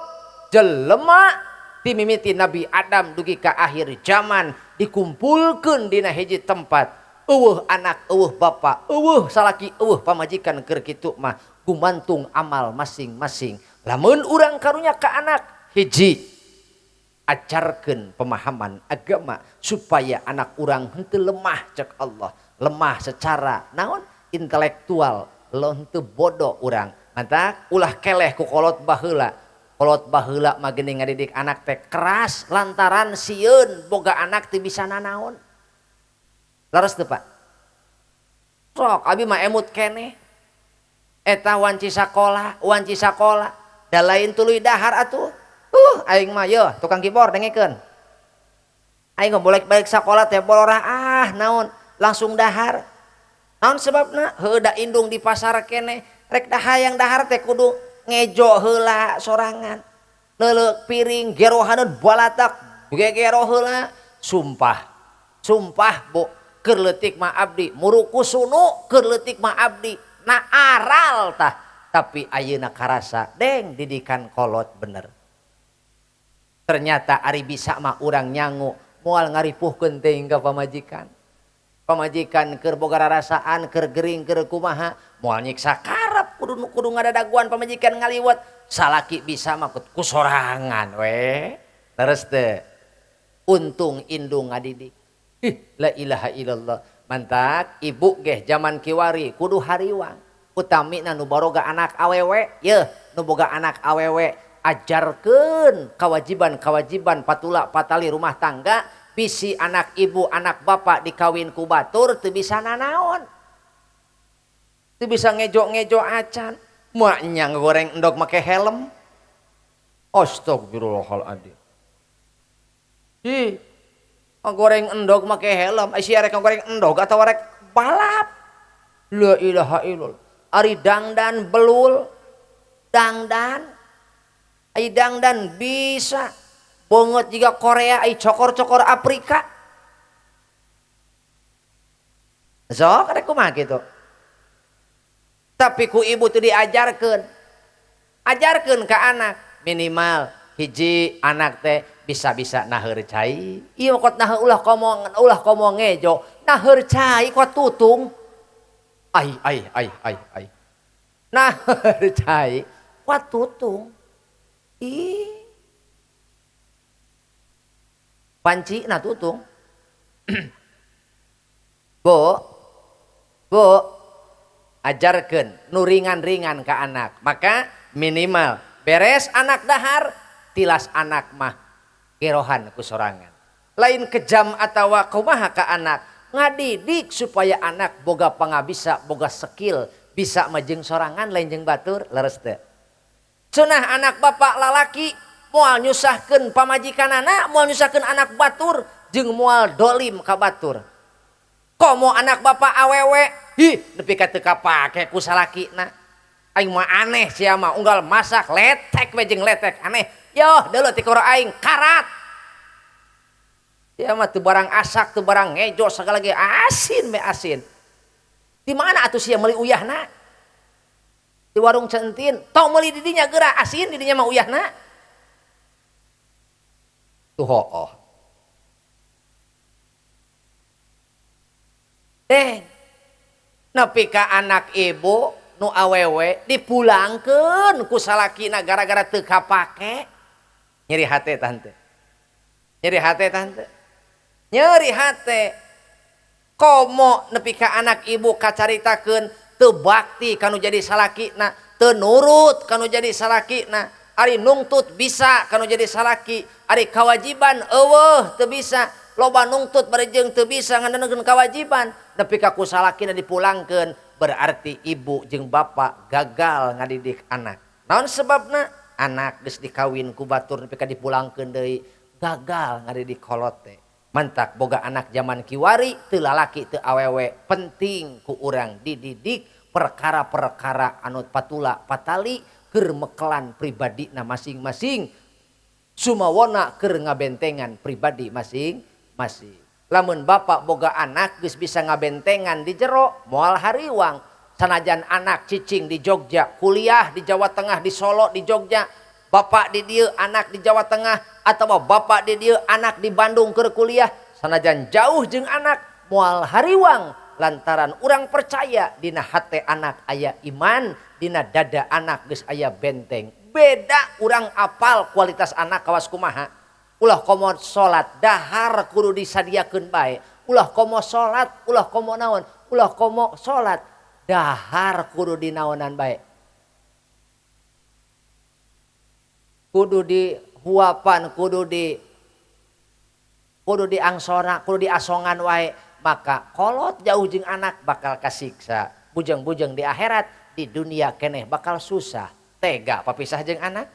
jelema timimiti Nabi Adam dugi ka akhir zaman dikumpulkeun dina hiji tempat. Eueuh anak, eueuh bapak, eueuh salaki, eueuh pamajikan keur kitu mah gumantung amal masing-masing. Lamun urang karunya ka anak, hiji, ajarkeun pemahaman agama supaya anak urang henteu lemah cek Allah, lemah secara naon intelektual, henteu bodoh urang. Mantak ulah keleh ku kolot baheula. Kolot baheula mah geuning ngadidik anak teh keras lantaran sieun boga anak teu bisa nanaon. Leres teu, Pak? Sok abi mah emut keneh. Eta wanci sakola, wanci sakola, da lain tuluy dahar atuh. Aing mah yeuh tukang keyboard dengekeun. Aing bolak-balik sakola teh bolorah ah naon langsung dahar. Naon sebabna? Heueuh da indung di pasar keneh, rek hayang dahar teh kudu ngejo heula sorangan. Neuleuk piring gerohaneun balatak gegero heula. Sumpah. Sumpah, Bu, keur leutik mah abdi muruku sunu, keur leutik mah abdi na aral tah, tapi ayeuna karasa deng didikan kolot bener. Ternyata ari bisa mah urang nyangu moal ngaripuhkeun teuing ka pamajikan. Pamajikan keur boga rarasaan, keur gering, keur kumaha, moal nyiksa karep kudu ngadadaguan pamajikan ngaliwet. Salaki bisa mah ku sorangan we. Terus teh untung indung ngadidik. Ih, la ilaha illallah. Mantak ibu geh zaman kiwari kudu hariwang. Utamina nu baroga anak awewe, yeuh nu boga anak awewe ajarkeun kewajiban-kewajiban patula patali rumah tangga. Bisi anak ibu anak bapak dikawin ku batur teu bisa nanaon. Teu bisa ngejo-ngejo acan. Maknya ngegoreng endog make helm. Astagfirullahaladzim. Ih, ngegoreng endog make helm. Ai sia rek ngegoreng endog atawa rek balap. La ilaha illallah. Ari dangdan belul. Dangdan. Ai dangdan bisa. Bongot juga Korea, ai cokor-cokor Afrika. Sok rek kumaha kitu. Tapi ku ibu teu diajarkeun. Ajarkeun ka anak minimal hiji anak teh bisa-bisa naheur cai. Ieu kot naheur ulah komo ngejo. Naheur cai kot tutung. Ai ai ai ai ai. Naheur cai kot tutung. Ih. Panci na tutung. Bu, bu, ajarkeun nu ringan-ringan ka anak. Maka minimal beres anak dahar, tilas anak mah gerohan ku sorangan. Lain kejam atawa kumaha ka anak, ngadidik supaya anak boga pangabisa, boga skill, bisa majeng sorangan lain jeung batur, leres teu. Cenah anak bapak lalaki moal nyusahkeun pamajikanana, moal nyusahkeun anak batur, jeung moal dolim ka batur. Komo anak bapak awewe, hi nepi ka teu kapake ku salakina. Aing mah aneh sia mah unggal masak letek we jeung letek aneh. Yoh deuleu ti koro aing karat. Sia mah teu barang asak, teu barang ngejo sagala ge asin me asin. Di mana atuh sia meuli uyahna? Di warung Centin, tong meuli di dinya geura asin di dinya mah uyahna. Tuh hooh. Deng. Nepi ka anak ibu nu awewe dipulangkeun ku salakina gara-gara teu kapake. Nyeri hate tante. Nyeri hate tante. Nyeri hate. Komo nepi ka anak ibu kacaritakeun teu bakti kanu jadi salakina, teu nurut kanu jadi salakina. Ari nungtut bisa kanu jadi salaki, ari kewajiban eueuh teu bisa, loba nungtut bari jeung teu bisa nganeunkeun kewajiban, nepi ka ku salakina dipulangkeun, berarti ibu jeung bapak gagal ngadidik anak. Naon sebabna? Anak geus dikawin ku batur nepi ka dipulangkeun deui, gagal ngadidik kolot teh. Mantak boga anak zaman kiwari teu lalaki teu awewe, penting ku urang dididik perkara-perkara anu patula patali keur mekelan pribadina masing-masing, sumawona keur ngabentengan pribadi masing-masing. Lamun bapak boga anak geus bisa ngabentengan di jero moal hariwang. Sanajan anak cicing di Jogja, kuliah di Jawa Tengah, di Solo, di Jogja, bapak di dieu anak di Jawa Tengah, atau bapak di dieu anak di Bandung keur kuliah, sanajan jauh jeung anak moal hariwang lantaran urang percaya dina hate anak aya iman, dina dada anak geus aya benteng. Beda urang apal kualitas anak kawas kumaha. Ulah komo salat dahar kudu disadiakeun bae. Ulah komo salat, ulah komo naon, ulah komo salat dahar kudu dinaonan bae. Kudu dihuapan, kudu diangsona, kudu diasongan wae. Maka kolot jauh jeung anak bakal kasiksa. Bujeng-bujeng di akhirat, di dunia keneh bakal susah. Tega papisah jeung anak?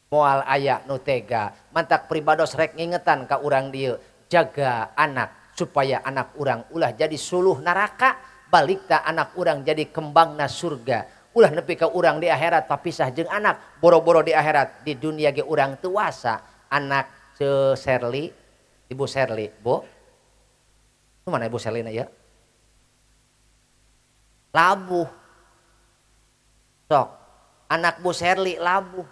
Moal aya nu tega. Mantak pribados rek ngingetan ka urang dieu, jaga anak supaya anak urang ulah jadi suluh neraka, balikta anak urang jadi kembangna surga. Ulah nepi ka urang di akhirat papisah jeung anak, boro-boro di akhirat, di dunia ge urang teu wasa. Anak ce Serli, Ibu Serli, Bu. Mana Ibu Serlina ya? Labuh. Sok, anak Bu Serli labuh.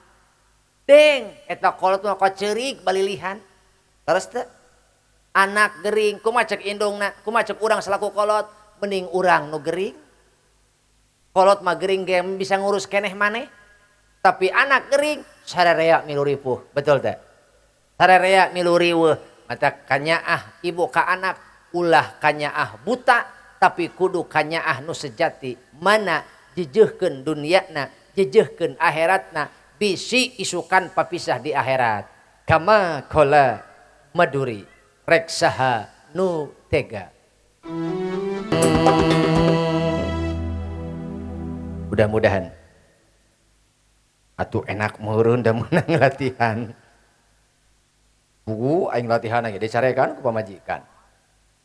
Deng, eta kolot mah kok ceurik balilihan. Terus teu? Anak gering kumaha cek indungna, kumaha cek urang selaku kolot, mending urang nu gering. Kolot mah gering ge bisa ngurus keneh maneh. Tapi anak gering sararea milu ripuh, betul teh? Sararea milu riweuh. Mata kanyaah ibu ka anak ulah kanyaah buta tapi kudu kanyaah nu sejati. Mana jejeuhkeun duniana, jejeuhkeun akhiratna, bisi isukan papisah di akhirat. Kama qala Maduri rek saha nu tega. Mudah-mudahan atuh enak meureun da meunang latihan. Buku aing latihan ge dicarekan ku pamajikan.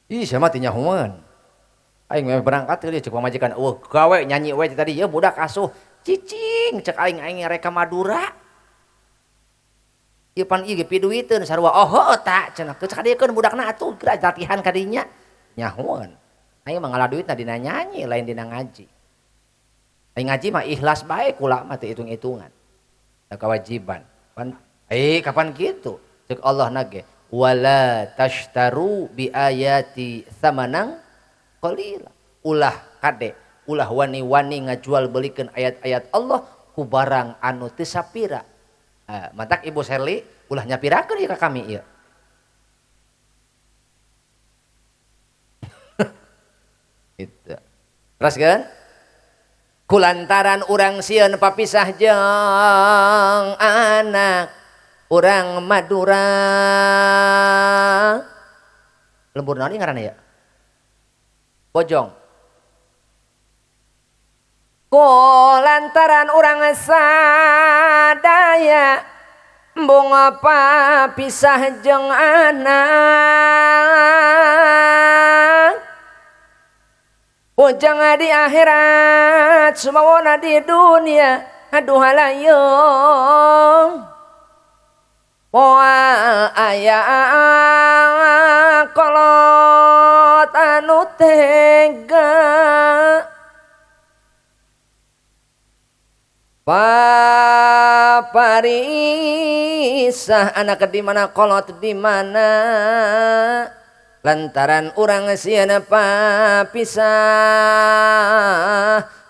Ih sia mah teu nyahoeun. Aing mah berangkat teh cek pamajikan, eueuh gawe nyanyi we tadi ieu budak asuh cicing cek aing aing rek ka Madura. Ieu pan ieu ge piduiteun sarua oh heueuh ta cenah geus kadiekeun budakna atuh geura latihan ka dinya. Nyahoeun. Aing mah ngalah duitna dina nyanyi lain dina ngaji. Aing ngaji mah ikhlas bae kula mah teu hitung-hitungan. Da kewajiban. Pan kapan kitu? Cek Allah nage wala tashtaru bi ayati thamanang qalila. Ulah kade, ulah wani-wani ngajual belikeun ayat-ayat Allah ku barang anu teu sapira. Matak Ibu Sherly ulah nyapirakeun ieu ka kami ieu. Gitu. Terus kan? Kulantaran urang sieun papisah jeung anak urang Madura. Lembur naon ieu ngaranna ya? Bojong. Kulantaran urang sadaya embung papisah jeung anak. Pujang di akhirat sumawona di dunia aduh halayung. Moal aya kolot anu tega paparisah anak di mana kolot di mana lantaran urang sieun papisah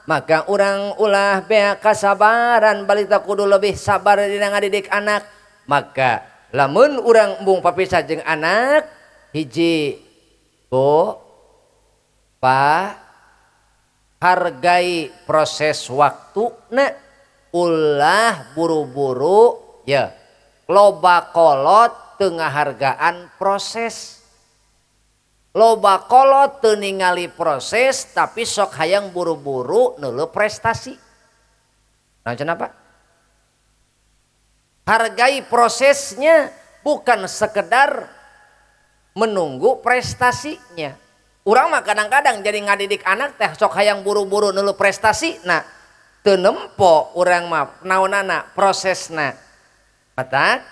maka urang ulah bea kasabaran balita kudu lebih sabar dina ngadidik anak. Maka lamun urang embung papisah jeung anak hiji bu pa hargai proses waktuna ulah buru-buru ya loba kolot teu ngahargaan proses. Loba kolot teu ningali proses tapi sok hayang buru-buru neuleuh prestasi. Nah cenah Pak? Hargai prosesnya bukan sekedar menunggu prestasinya. Urang mah kadang-kadang jadi ngadidik anak teh sok hayang buru-buru neuleuh prestasi nah teu nempo urang mah naonana prosesna. Matak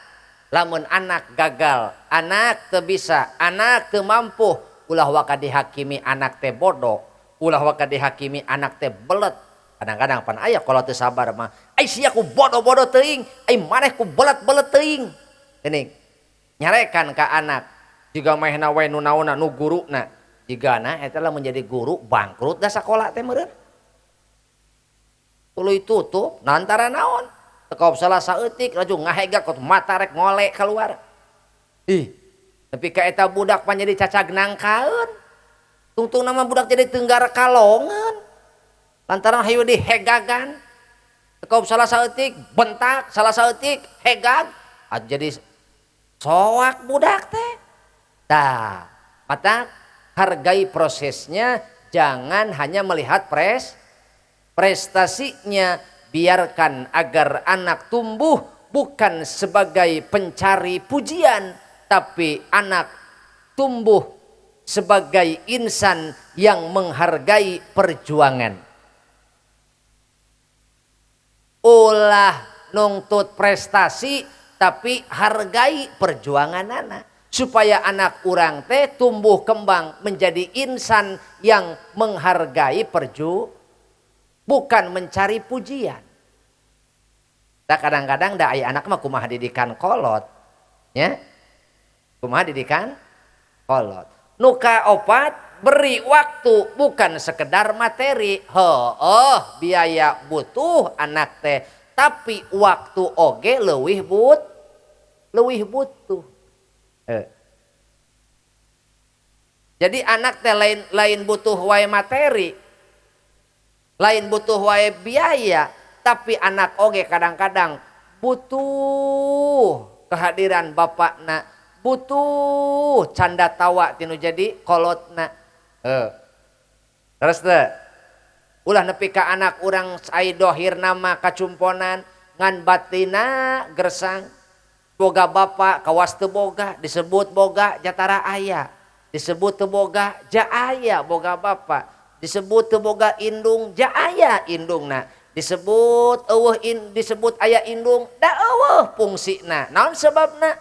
lamun anak gagal, anak teu bisa, anak teu mampu, ulah waka dihakimi anak teh bodoh, ulah waka dihakimi anak teh belet. Kadang-kadang pan aya kalau teu sabar mah, ai sia ku bodoh-bodoh teuing, ai maneh ku belet-belet teuing. Geuning. Nyarekan ka anak, jiga manehna we nu naonna nu guruna. Jigana eta lamun jadi guru bangkrut da sakola teh meureun. Tuluy tutup, nantara naon? Teu salah saeutik laju ngahegak mata rek ngolek keluar. Ih, tapi ka eta budak pan jadi cacag nangkaeun. Tungtung nama budak jadi tenggar kalongan. Lantaran hayu dihegagan. Teu salah saeutik bentak, salah saeutik hegag, jadi soak budak teh. Tah, mata hargai prosesnya, jangan hanya melihat prestasinya. Biarkan agar anak tumbuh bukan sebagai pencari pujian, tapi anak tumbuh sebagai insan yang menghargai perjuangan. Ulah nungtut prestasi tapi hargai perjuangan anak supaya anak urang teh tumbuh kembang menjadi insan yang menghargai bukan mencari pujian. Da kadang-kadang da aya anak mah kumaha didikan kolot, ya. Kumaha didikan Kolot. Nu kaopat beri waktu bukan sekedar materi. Heueuh biaya butuh anak teh tapi waktu oge leuwih butuh. Jadi anak teh lain butuh wae materi, lain butuh wae biaya, tapi anak oge kadang-kadang butuh kehadiran bapakna, butuh canda tawa tinu jadi kolotna. Terus teh ulah nepi ka anak urang ai dohir nama kacumponan ngan batina gersang. Boga bapak kawas teu boga, disebut boga jatara aya, disebut teu boga ja aya boga bapak, disebut teu boga indung ja aya indungna, disebut eueuh disebut aya indung da eueuh fungsina. Naon sebabna?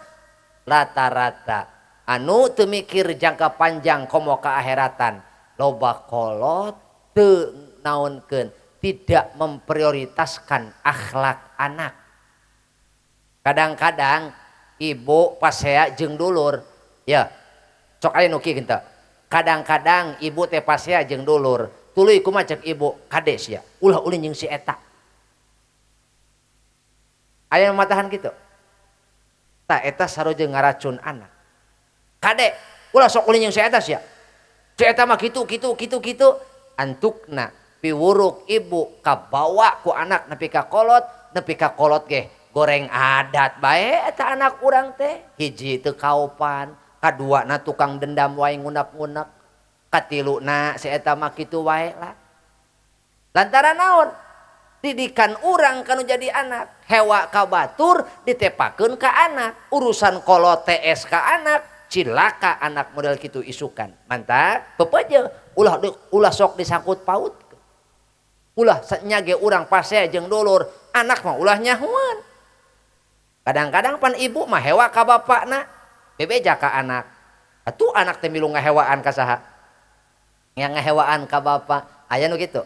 Rata-rata anu teu mikir jangka panjang komo ka akheratan, loba kolot teu naonkeun, tidak memprioritaskan akhlak anak. Kadang-kadang ibu pasea jeung dulur, ya sok aya nu kieu teh. Kadang-kadang ibu teh pasea jeung dulur, tuluy kumaha cek ibu, kade sia, ulah ulin jeung si eta. Aya nu matahan kitu. Tah eta saroja ngaracun anak. Kade, ulah sok ulin jeung si eta sia. Si eta mah kitu kitu kitu kitu, antukna piwuruk ibu kabawa ku anak nepi ka kolot, nepi ka kolot ge goreng adat bae eta anak urang teh. Hiji teu kaopan, kaduana tukang dendam wae ngunak-ngunak, katiluna si eta mah kitu wae lah. Lantaran naon? Didikan urang kanu jadi anak, hewa ka batur ditepakeun ka anak, urusan kolot TS ka anak, cilaka anak model kitu isukan. Mantap, pepeje ulah sok disangkut paut. Ulah nyage urang pasea jeung dulur, anak mah ulah nyahuan. Kadang-kadang pan ibu mah hewa ka bapakna, bebeja ka anak. Atuh anak teh milu ngahewaan ka saha? Yang ngahewaan ka bapak, aya nu kitu.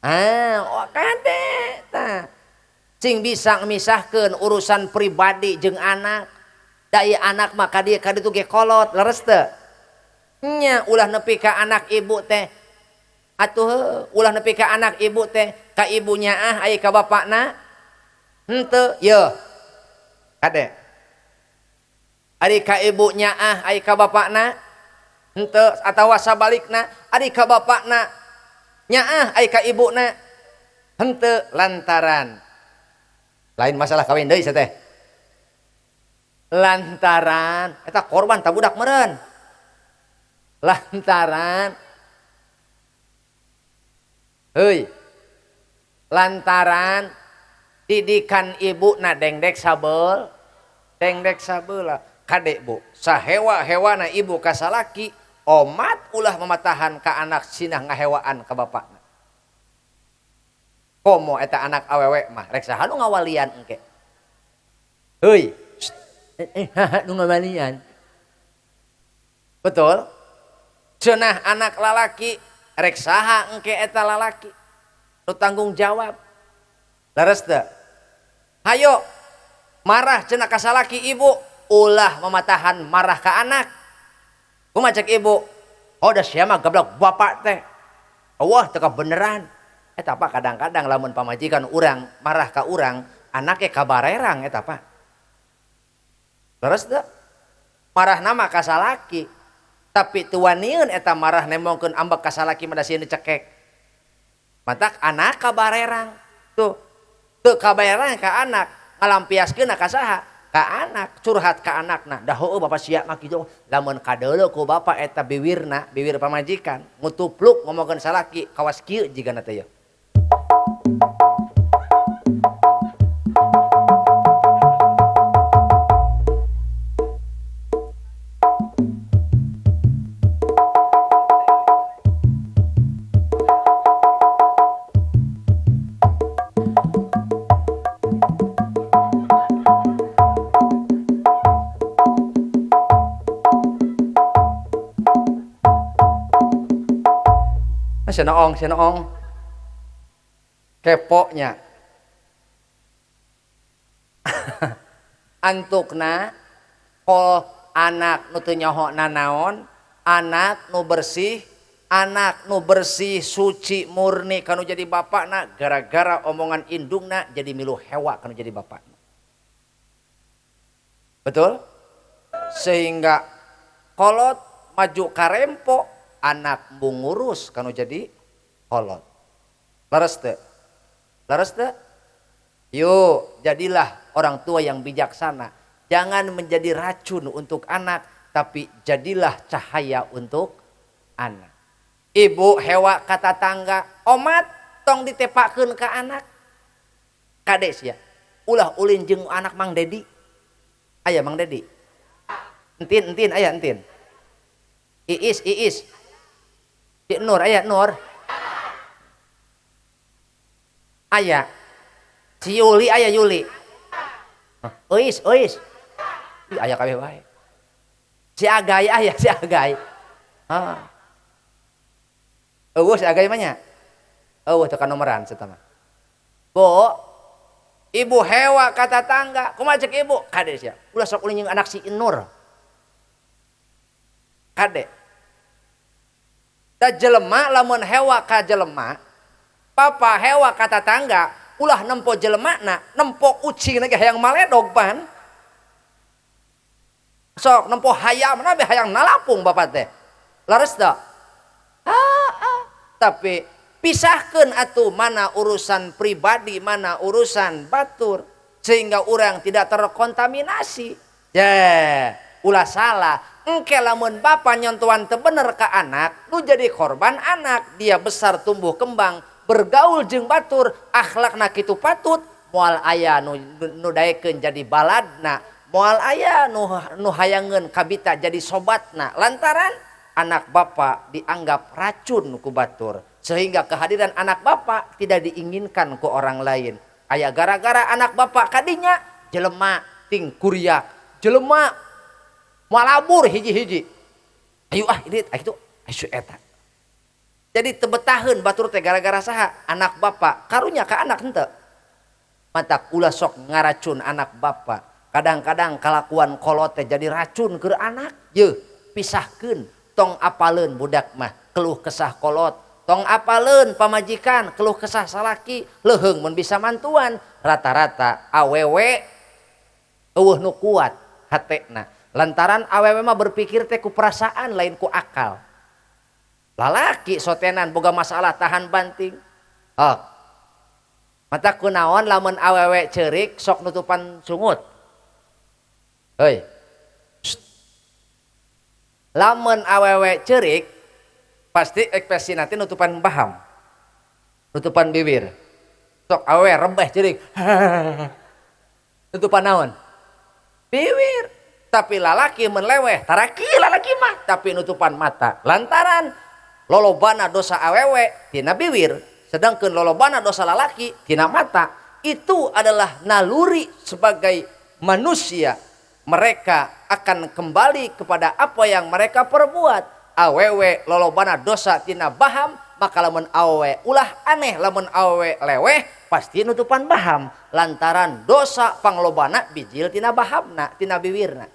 Ah, oh kade tah. Cing bisa misahkeun urusan pribadi jeung anak. Da ieu anak mah ka dieu ka ditu ge kolot, leres teu? Nya ulah nepi ka anak ibu teh. Atuh ulah nepi ka anak ibu teh, ka ibunya ah aya ka bapakna. Henteu ye. Kade. Ari ka ibunya ah aya ka bapakna. Henteu atawa sabalikna ari ka bapakna nyaah aya ka ibuna. Henteu lantaran lain masalah kawin deui teh. Lantaran eta korban ta budak meureun. Lantaran heuy. Lantaran didikan ibu na dengdek sabel, dengdek sabeula. Kade bu, sahewa-hewana ibu ka salaki, omat ulah mematahan ka anak sinah ngahewaan ka bapakna. Komo eta anak awewe mah rek saha nu ngawalian engke. Heuy, nu ngawalian. Betul? Cenah anak lalaki rek saha engke eta lalaki nu tanggung jawab. Leres teu? Hayo marah cenah ka salaki ibu, ulah mematahan marah ka anak. Kumaha cek ibu? Oh da sia mah gablok bapak teh. Wah teu kabeneran. Eta apa kadang-kadang lamun pamajikan urang marah ka urang, anake kabarerang eta apa. Leres teu? Marah nama ka salaki, tapi teu wanieun eta marah nemongkeun ambek ka salaki mah da sieun dicekek. Matak anak kabarerang. Tuh. Teu kabarerang ka anak, ngalampiaskeun ka saha? Ka anak, curhat ka anakna. Dah heueuh bapak sia mah kitu. Lamun kadeuleu ku bapak eta biwirna, biwir pamajikan, ngutupluk ngomongkeun salaki, kawas kieu jigana teh yeuh. Senoong, senoong. Kepoknya. Antukna kol Anak nu teu nyaho nanaon, anak nu bersih, anak nu bersih suci murni kanu jadi bapakna, gara-gara omongan indungna jadi milu hewa kanu jadi bapakna. Betul? Sehingga kolot maju karempo, anak embung ngurus kanu jadi kolot. Leres teu? Leres teu? Yuk, jadilah orang tua yang bijaksana. Jangan menjadi racun untuk anak, tapi jadilah cahaya untuk anak. Ibu hewa kata tangga, omat tong ditepakeun ka anak. Kade sia, ulah ulin jeung anak Mang Dedi. Aya Mang Dedi. Entin, entin, aya entin. Iis, Iis. Si Nur, aya Nur. Aya. Si Yuli, aya Yuli. Ois, ois. Ih, aya kabeh wae. Si Agay aya, si Agay. Ah. Eueuh si Agay mah nya. Eueuh teu kanomeran eta mah. Bu, ibu hewa ka tatangga, kumaha cek ibu? Kade sia. Ulah sok ulin jeung anak si Nur. Kade. Da jelema lamun hewa ka jelema, papa hewa ka tatangga, ulah nempo jelemana, nempo ucing ge hayang maledog pan. Sok nempo hayam na hayang nalapung bapak teh. Leres teu? Tapi pisahkeun atuh mana urusan pribadi, mana urusan batur, sehingga orang tidak terkontaminasi. Ya, ulah salah. Engke lamun bapa nyontohan teu bener ka anak, nu jadi korban anak, dia besar tumbuh kembang, bergaul jeung batur, akhlakna kitu patut, moal aya nu daekeun jadi baladna, moal aya nu hayangeun kabita jadi sobatna, lantaran anak bapak dianggap racun ku batur, sehingga kehadiran anak bapak tidak diinginkan ku orang lain. Aya gara-gara anak bapak kadinya jelema ting kuriak, jelema malabur hiji-hiji. Ayo ah ini itu ayo eta. Jadi tebetaheun batur teh gara-gara saha? Anak bapak. Karunya ka anak henteu. Matak ulah sok ngaracun anak bapak. Kadang-kadang kalakuan kolot teh jadi racun keur anak. Yeuh, pisahkeun. Tong apaleun budak mah keluh kesah kolot, tong apaleun pamajikan keluh kesah salaki, leuheung mun bisa mantuan. Rata-rata awewe eueuh nu kuat hatena. Lantaran awewe mah berpikir teh ku perasaan lain ku akal. Lalaki sotenan boga masalah tahan banting. Oh. Mata kunaon lamun awewe ceurik sok nutupan sungut. Heuy. Lamun awewe ceurik pasti ekspresi nanti nutupan baham, nutupan bibir. Sok awewe rebeh ceurik, nutupan naon? Bibir. Tapi lalaki menleweh, taraki lalaki mah, tapi nutupan mata. Lantaran lolobana dosa awewe tina bibir, sedangkan lolobana dosa lalaki tina mata. Itu adalah naluri sebagai manusia. Mereka akan kembali kepada apa yang mereka perbuat. Awewe lolobana dosa tina baham, maka lamun awewe ulah aneh, lamun awewe leweh pasti nutupan baham. Lantaran dosa panglobana bijil tina bahamna, tina biwirna.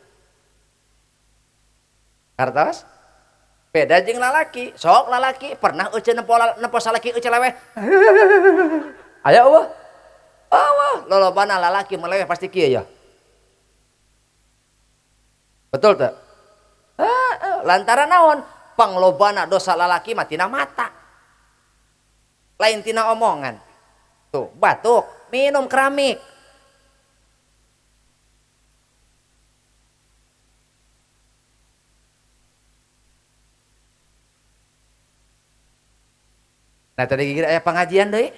Kartos? Beda jeung lalaki. Sok lalaki pernah euceun nempo salaki euceun leweh. Aya eueuh? Eueuh, lolobana lalaki meleweh pasti kieu ya. Betul tak? Lantaran naon? Panglobana dosa lalaki mah tina mata. Lain tina omongan. Tuh, batuk, minum keramik. Nah, tadi gigir aya pengajian deui.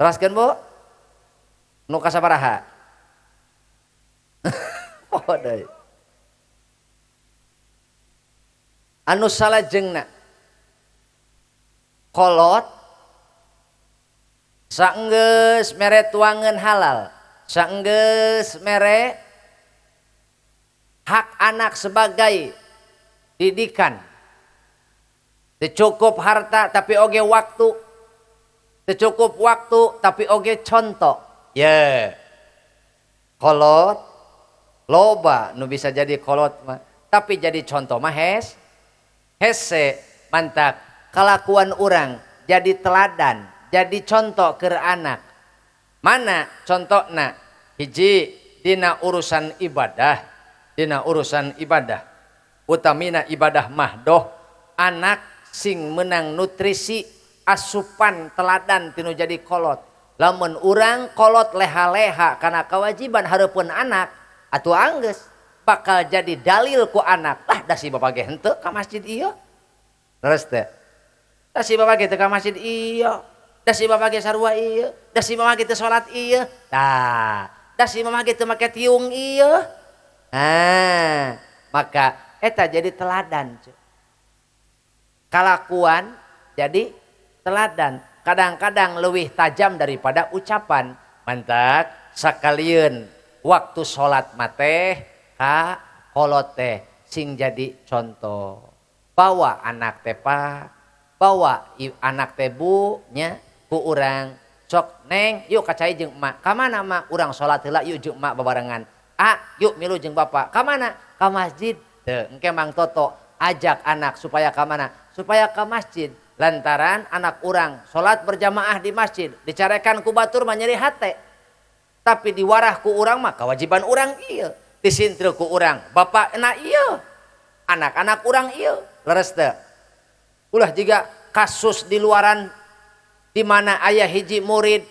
Teraskeun, Bu. Nu kasabaraha? Oh, deui. Anu salajengna kolot saenggeus mere tuangan halal, saenggeus mere hak anak sebagai didikan. Teu cukup harta tapi oge waktu, teu cukup waktu tapi oge contoh. Ye. Kolot Loba nu bisa jadi kolot mah, tapi jadi contoh mah hese. Mantak kalakuan urang jadi teladan, jadi contoh ke anak. Mana contohna? Hiji, dina urusan ibadah, dina urusan ibadah utamina ibadah mahdoh, anak sing menang nutrisi asupan teladan tinu jadi kolot. Lamun urang kolot leha-leha karena kewajiban hareupeun anak, atuh anggeus bakal jadi dalil ku anak lah, da si bapak ge henteu ka masjid ieu. Terus teh, da si bapak ge teu ka masjid ieu, da si bapak ge sarua ieu, da si mama ge teu salat ieu, tah da si mama ge teu make tiung ieu. Ah, maka eta jadi teladan, cu. Kalakuan jadi teladan, kadang-kadang lebih tajam daripada ucapan. Mantak sakalieun waktu salat mateh ka kolot teh sing jadi contoh. Bawa anak teh pak, bawa anak teh bu nya ku urang sok, "Neng, yuk ka cai jeung emak." "Ka mana, Mak?" "Urang salat heula yuk jeung emak babarengan." "A, yuk milu jeung bapak." "Ka mana?" "Ka masjid." Teu engke Mang Toto ajak anak supaya ka mana? Supaya ka masjid. Lantaran anak urang salat berjamaah di masjid, dicarekan ku batur mah nyeri hate. Tapi diwarah ku urang mah kewajiban urang ieu. Disintreu ku urang, bapak na ieu. Anak-anak urang ieu. Leres teu? Ulah jiga kasus di luaran di mana aya hiji murid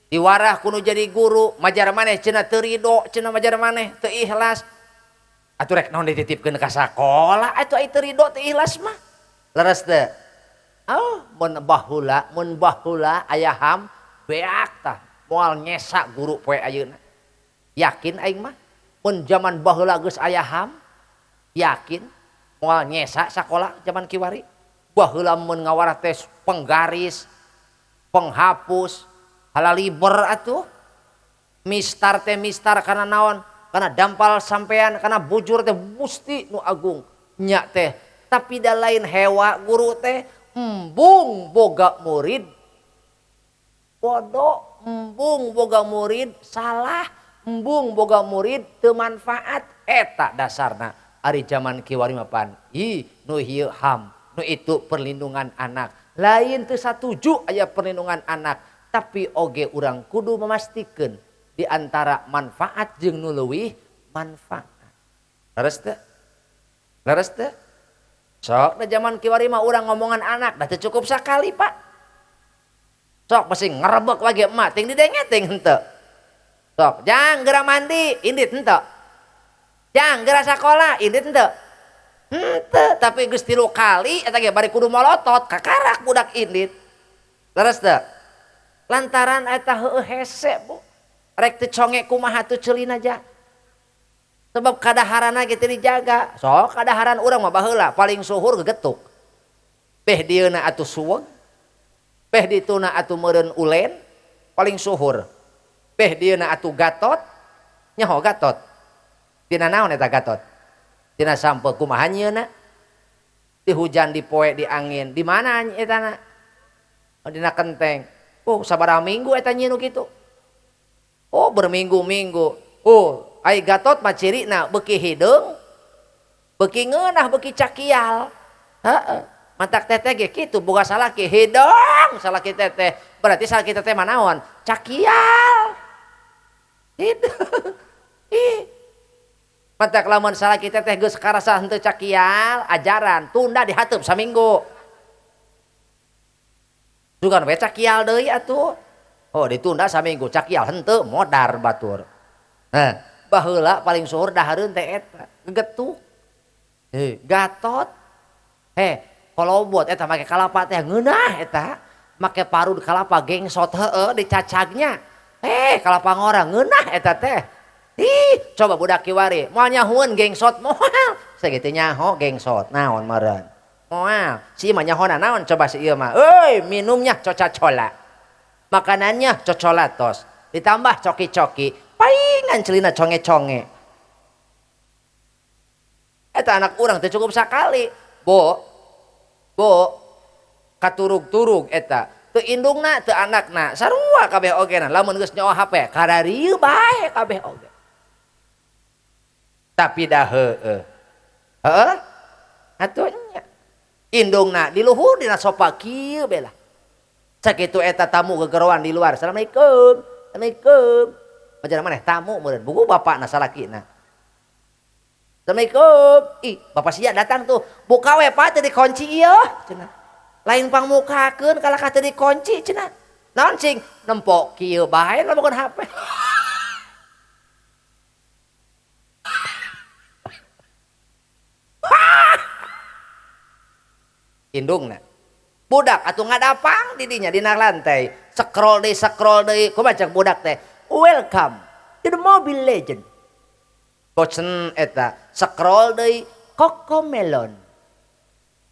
diwarah kudu jadi guru, majar maneh cenah teu rido, cenah majar maneh teu ikhlas. Atuh rek naon dititipkeun ka sakola atuh ai teu rido, teu ikhlas mah. Leres teu? Oh, mun baheula aya HAM beak tah, moal nyesa guru poe ayeuna. Yakin aing mah mun zaman baheula geus aya HAM, yakin moal nyesa sakola zaman kiwari. Baheula mun ngawarah teh penggaris, penghapus, halaliber atuh. Mistar teh mistar kana naon? Kana dampal sampean, kana bujur teh Gusti nu agung nya teh. Tapi da lain hewa guru teh, embung boga murid bodoh, embung boga murid salah, embung boga murid teu manfaat. Eta dasarna ari zaman kiwari mah pan ih nu ieu HAM, nu itu perlindungan anak. Lain teu satuju aya perlindungan anak, tapi oge urang kudu memastikan di antara manfaat jeung nu leuwih manfaat. Leres teu? Leres teu? Sok da zaman kiwari mah urang ngomongan anak da teu cukup sakali, Pak. Sok pasti ngerebek lagi emak ting didenge ting henteu. Sok, "Jang, geura mandi," indit henteu? "Jang, geura sakola," indit henteu? Henteu, tapi geus 3 kali eta ge bari kudu molotot, kakarak budak indit. Leres teu? Lantaran eta heueuh hese, Bu. Rek teu conge kumaha tuh ceulina aja. Sebab kadaharana ge teu dijaga. Sok kadaharan urang mah baheula paling suhur gegetuk. Beh dieuna atuh suweg. Beh dituna atuh meureun ulen, paling suhur. Beh dieuna atuh gatot, nyaho gatot. Tina naon eta gatot? Tina sampeu. Kumaha nyieunna? Di hujan, di poe, di angin, di mana eta na? Oh, dina kenteng. Oh, sabaraha minggu eta nyieun kitu? Oh, berminggu-minggu. Oh, ai gatot mah cirina beuki hideung, beuki ngeunah, beuki cakial. Heeh. Mantak teteh ge kitu boga salaki hideung, salaki teteh. Berarti salaki teteh mah naon? Cakial. Hideung. Ih. Mantak lamun salaki teteh geus karasa henteu cakial, ajaran tunda dihateup saminggu. Sugan we cakial deui atuh. Oh, ditunda saminggu cakial henteu, modar batur. Nah, baheula paling suhur dahareun teh eta, gegetuk. Heh, gatot. Heh, kolobot eta make kalapa teh ngeunah eta. Make parut kalapa gengsot heueuh dicacagnya. Eh, kalapa ngora ngeunah eta teh. Ih, coba budak kiwari, moal nyahoeun gengsot moal. Sakitu nyaho gengsot naon meureun. Moal, si mah nyahona naon coba si ieu mah. Euy, minumnya Coca-Cola. Makanannya cocolatos. Ditambah coki-coki, palingan celina conge-conge. Eta anak urang teh cukup sakali. Bo, bo, katurug-turug eta. Teu indungna, teu anakna, sarua kabeh oge na. Lamun geus nyawa HP, kararieu bae kabeh oge. Tapi dah heueuh. Heueuh? Atuh nya. Indungna di luhur dina sofa kieu be lah. Sakitu eta tamu gegeroan di luar. Assalamualaikum. Assalamualaikum. Majar maneh tamu meureun buku bapakna salakina. Assalamualaikum. Ih, bapak sia datang tuh. Buka we Pak teu dikunci ieu cenah. Lain pangmukakeun kalah ka teu dikunci cenah. Naon cing? Nempok kieu bae lamun HP. Indungna. Budak atuh ngadapang di dinya dina lantai. Scroll deui kumaha cek budak teh. Welcome to the Mobile Legend. Bosen eta scroll deui Cocomelon.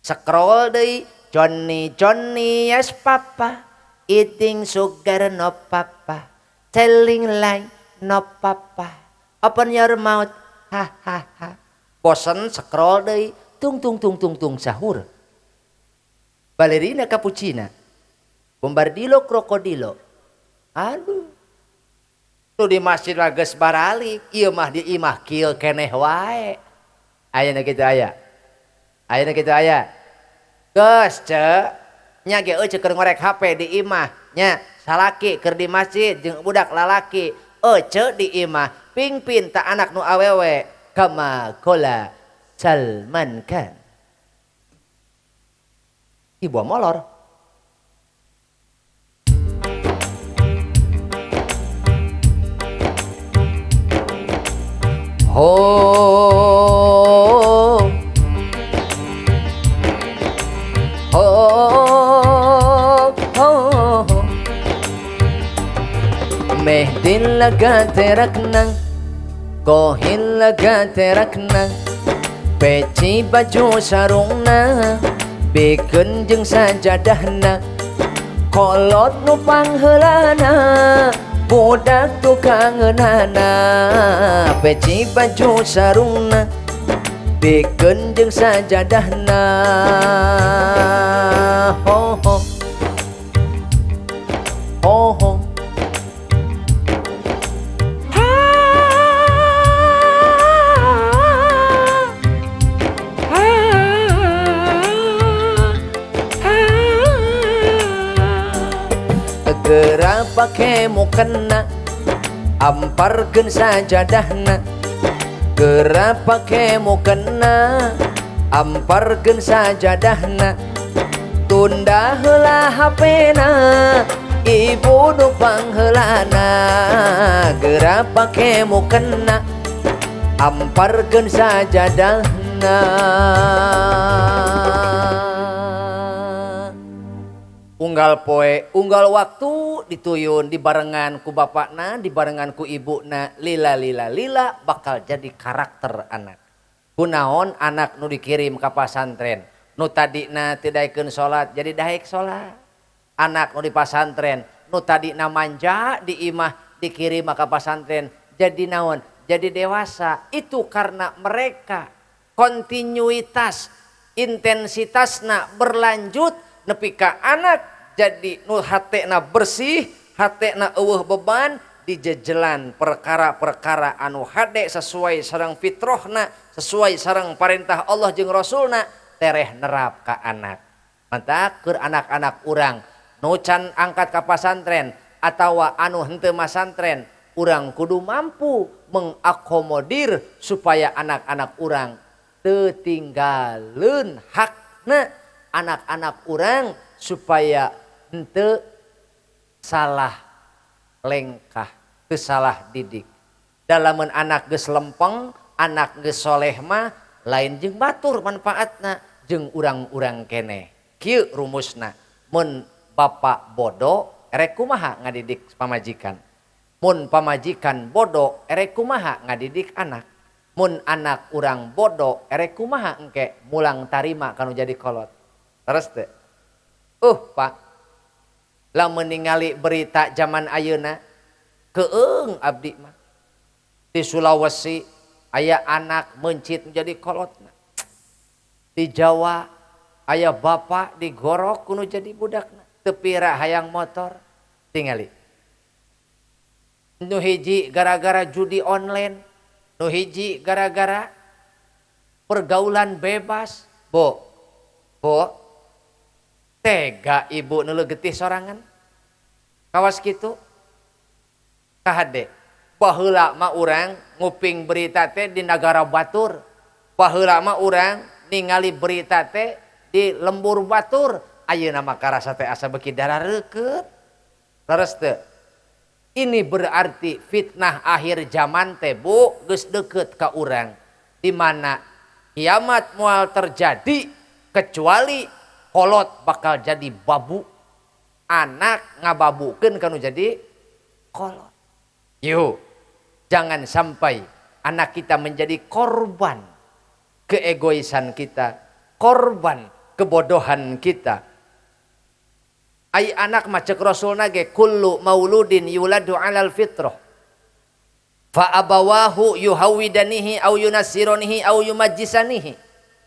Scroll deui Johnny Johnny yes papa, eating sugar no papa, telling lie no papa, open your mouth ha ha ha. Bosen scroll deui tung tung tung tung tung sahur. Balerina cappuccina, bombardilo krokodilo. Aduh. Nu di masjid mah geus baralik, ieu mah di imah kieu keneh wae. Ayeuna kitu aya. Ayeuna kitu aya. Geus ceu, nya ge euceu keur ngorek HP di imah, nya salaki keur di masjid jeung budak lalaki, euceu di imah, pingpin ta anak nu awewe kama kola Salman Khan. Ibu molor. Ho ho ho Mehdin laga terakna, kohin laga terakna, peci baju sarungna, bikeun jeung sajadahna, kolot nu pangheulana, budak tukangeunana, peci baju sarungna, bikeun jeung sajadahna. Ho ho ho ho. Geura pake mukena, amparkeun sajadahna. Geura pake mukena, amparkeun sajadahna. Tunda heula hapena, ibu nu pangheulana. Geura pake mukena, amparkeun sajadahna. Unggal poe, unggal waktu dituyun dibarengan ku bapakna, dibarengan ku ibuna, lila lila lila bakal jadi karakter anak. Kunaon anak nu dikirim ka pasantren, nu tadina teu daekeun salat jadi daek salat. Anak nu di pasantren, nu tadina manja di imah dikirim ka pasantren jadi naon? Jadi dewasa. Itu karena mereka kontinuitas, intensitasna berlanjut nepi ka anak jadi nu hatena bersih, hatena eueuh beban dijejelan perkara-perkara anu hade sesuai sareng fitrohna, sesuai sareng parentah Allah jeung Rasulna, tereh nerap ka anak. Mantak keur anak-anak urang nu can angkat ka pasantren atawa anu henteu masantren, urang kudu mampu mengakomodir supaya anak-anak urang teu tinggaleun hakna, anak-anak urang supaya henteu salah lengkah, teu salah didik. Dalamun anak geus lempeng, anak geus soleh mah lain jeung batur manfaatna jeung urang-urang keneh. Kieu rumusna, mun bapak bodoh erek kumaha ngadidik pamajikan, mun pamajikan bodoh erek kumaha ngadidik anak, mun anak urang bodoh erek kumaha engke mulang tarima kanu jadi kolot. Terus teh. Pak, lamun ningali berita zaman ayeuna keung abdi mah. Di Sulawesi aya anak mencit menjadi kolotna. Di Jawa aya bapak digorok kudu jadi budakna. Teu pira hayang motor tingali. Nu hiji gara-gara judi online Nu hiji gara-gara pergaulan bebas. Bo, bo, tega ibu neuleuh getih sorangan. Kawas kitu. Kahade. Baheula mah urang nguping berita teh di nagara batur. Baheula mah urang ningali berita teh di lembur batur. Ayeuna mah karasa teh asa beuki darareukeut. Leres teu? Ini berarti fitnah akhir zaman teh bu geus deukeut ka urang. Di mana kiamat moal terjadi kecuali kolot bakal jadi babu. Anak ngababukeun kanu jadi kolot. Yuk, jangan sampai anak kita menjadi korban keegoisan kita, korban kebodohan kita. Ai anak mah cek Rasulna ge kullu mauludin yuladu alal fitrah. Fa abawahu yuhawidanihi au yunassironihi au yumajjisanihi.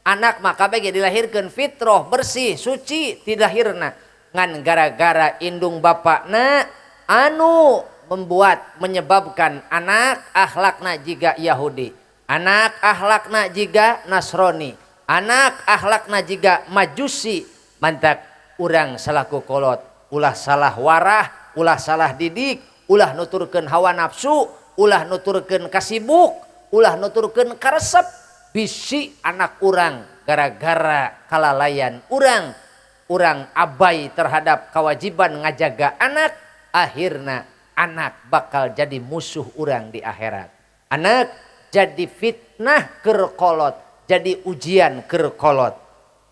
Anak mah kabeh ge dilahirkeun fitrah bersih, suci tilahirna. Ngan gara-gara indung bapakna anu membuat menyebabkan anak akhlakna jiga Yahudi, anak akhlakna jiga Nasrani, anak akhlakna jiga Majusi. Mantak urang salaku kolot ulah salah warah, ulah salah didik, ulah nuturkeun hawa nafsu, ulah nuturkeun kasibuk, ulah nuturkeun karesep. Bisi anak urang gara-gara kalalayan urang, urang abai terhadap kewajiban ngajaga anak, akhirna anak bakal jadi musuh urang di akhirat. Anak jadi fitnah keur kolot, jadi ujian keur kolot.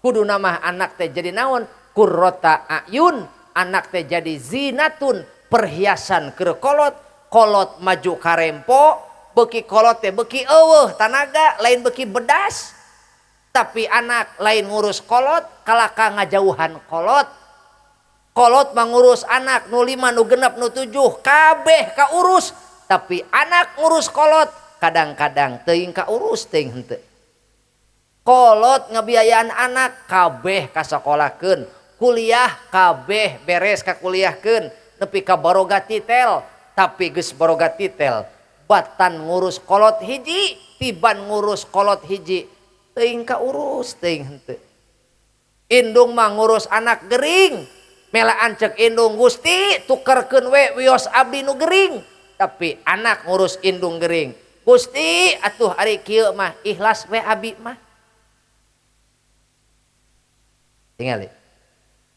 Kudu nama anak teh jadi naon? Qurrota ayun, anak teh jadi zinatun, perhiasan keur kolot. Kolot maju karempo, beuki kolot teh beuki eueuh tanaga, lain beuki bedas. Tapi anak lain ngurus kolot, kalaka ngajauhan kolot. Kolot mangurus anak nu 5, nu 6, nu 7, kabeh kaurus. Tapi anak ngurus kolot kadang-kadang teuing kaurus teuing henteu. Kolot ngebiayaan anak kabeh kasakolahkeun, kuliah kabeh beres kakuliahkeun, nepi ka baroga titel. Tapi geus baroga titel, batan ngurus kolot hiji, tiban ngurus kolot hiji, teuing kaurus teuing henteu. Indung mah ngurus anak gering, melaan cek indung Gusti tukerkeun we wios abdi nu gering. Tapi anak ngurus indung gering, Gusti atuh ari kieu mah ikhlas we abi mah. Tingali.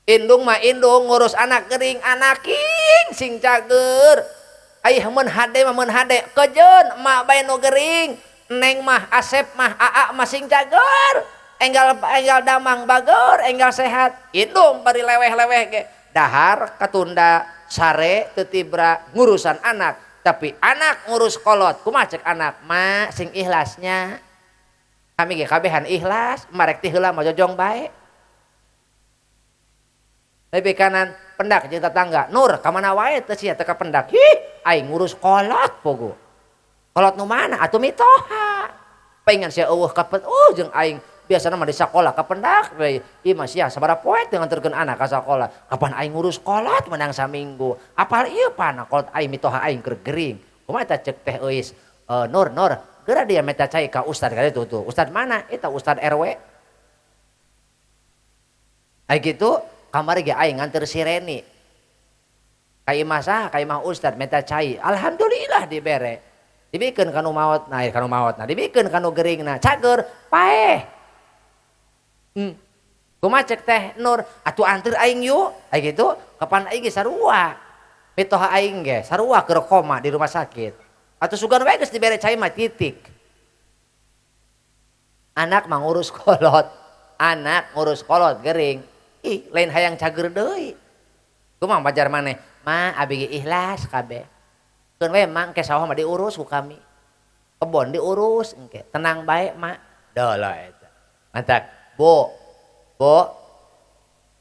Indung mah indung ngurus anak gering, anaking sing cager. Ai mun hade mah mun hade kejeun emak bae nu gering, neng mah asep mah aa mah sing cager. Enggal enggal damang bageur, enggal sehat. Indung bari leweh-leweh ge. Dahar katunda, sare teu tibra ngurusan anak. Tapi anak ngurus kolot, kumaha cek anak? Ma sing ikhlasnya. Kami ge kabehan ikhlas, marek ti heula mah jojong bae. Lebih kanan pendak jeung tetangga. Nur, ka mana wae teh sia teh ka pendak. Hih, aing ngurus kolot pogo. Kolot nu mana? Atuh mitoha. Pengen sia eueuh ka jeung aing biasana mah di sakola ka pendak we. Ieu mah sia sabaraha poe teu nganterkeun anak ka sakola. Kapan aing ngurus kolot menang saminggu. Apal ieu pana kolot aing mitoha aing keur gering. Kumaha eta cek teh euis? Nur, Nur, geura dia meta cai ka ustad ka ditu tuh. Ustad mana? Eta ustad RW. Ai kitu kamari ge aing nganter si Reni. Ka imah saha? Ka imah ustad meta cai. Alhamdulillah dibere. Dibikeun kanu maot, nah kanu maot, nah dibikeun kanu geringna, cager, paeh. Kumaha cek teh Nur, atuh anteur aing yuk. Ai kitu, kapan aing ge sarua. Mitoha aing ge sarua keur koma di rumah sakit. Atuh sugan we geus dibere cai mah titik. Anak mah ngurus kolot, anak ngurus kolot gering. Ih, lain hayang cager deui. Kumaha pajar maneh? Ma abi ge ikhlas kabeh. Keun we ma engke sawah mah diurus ku kami. Kebon diurus engke, tenang bae ma. Dolah eta. Mantak, bo, bo,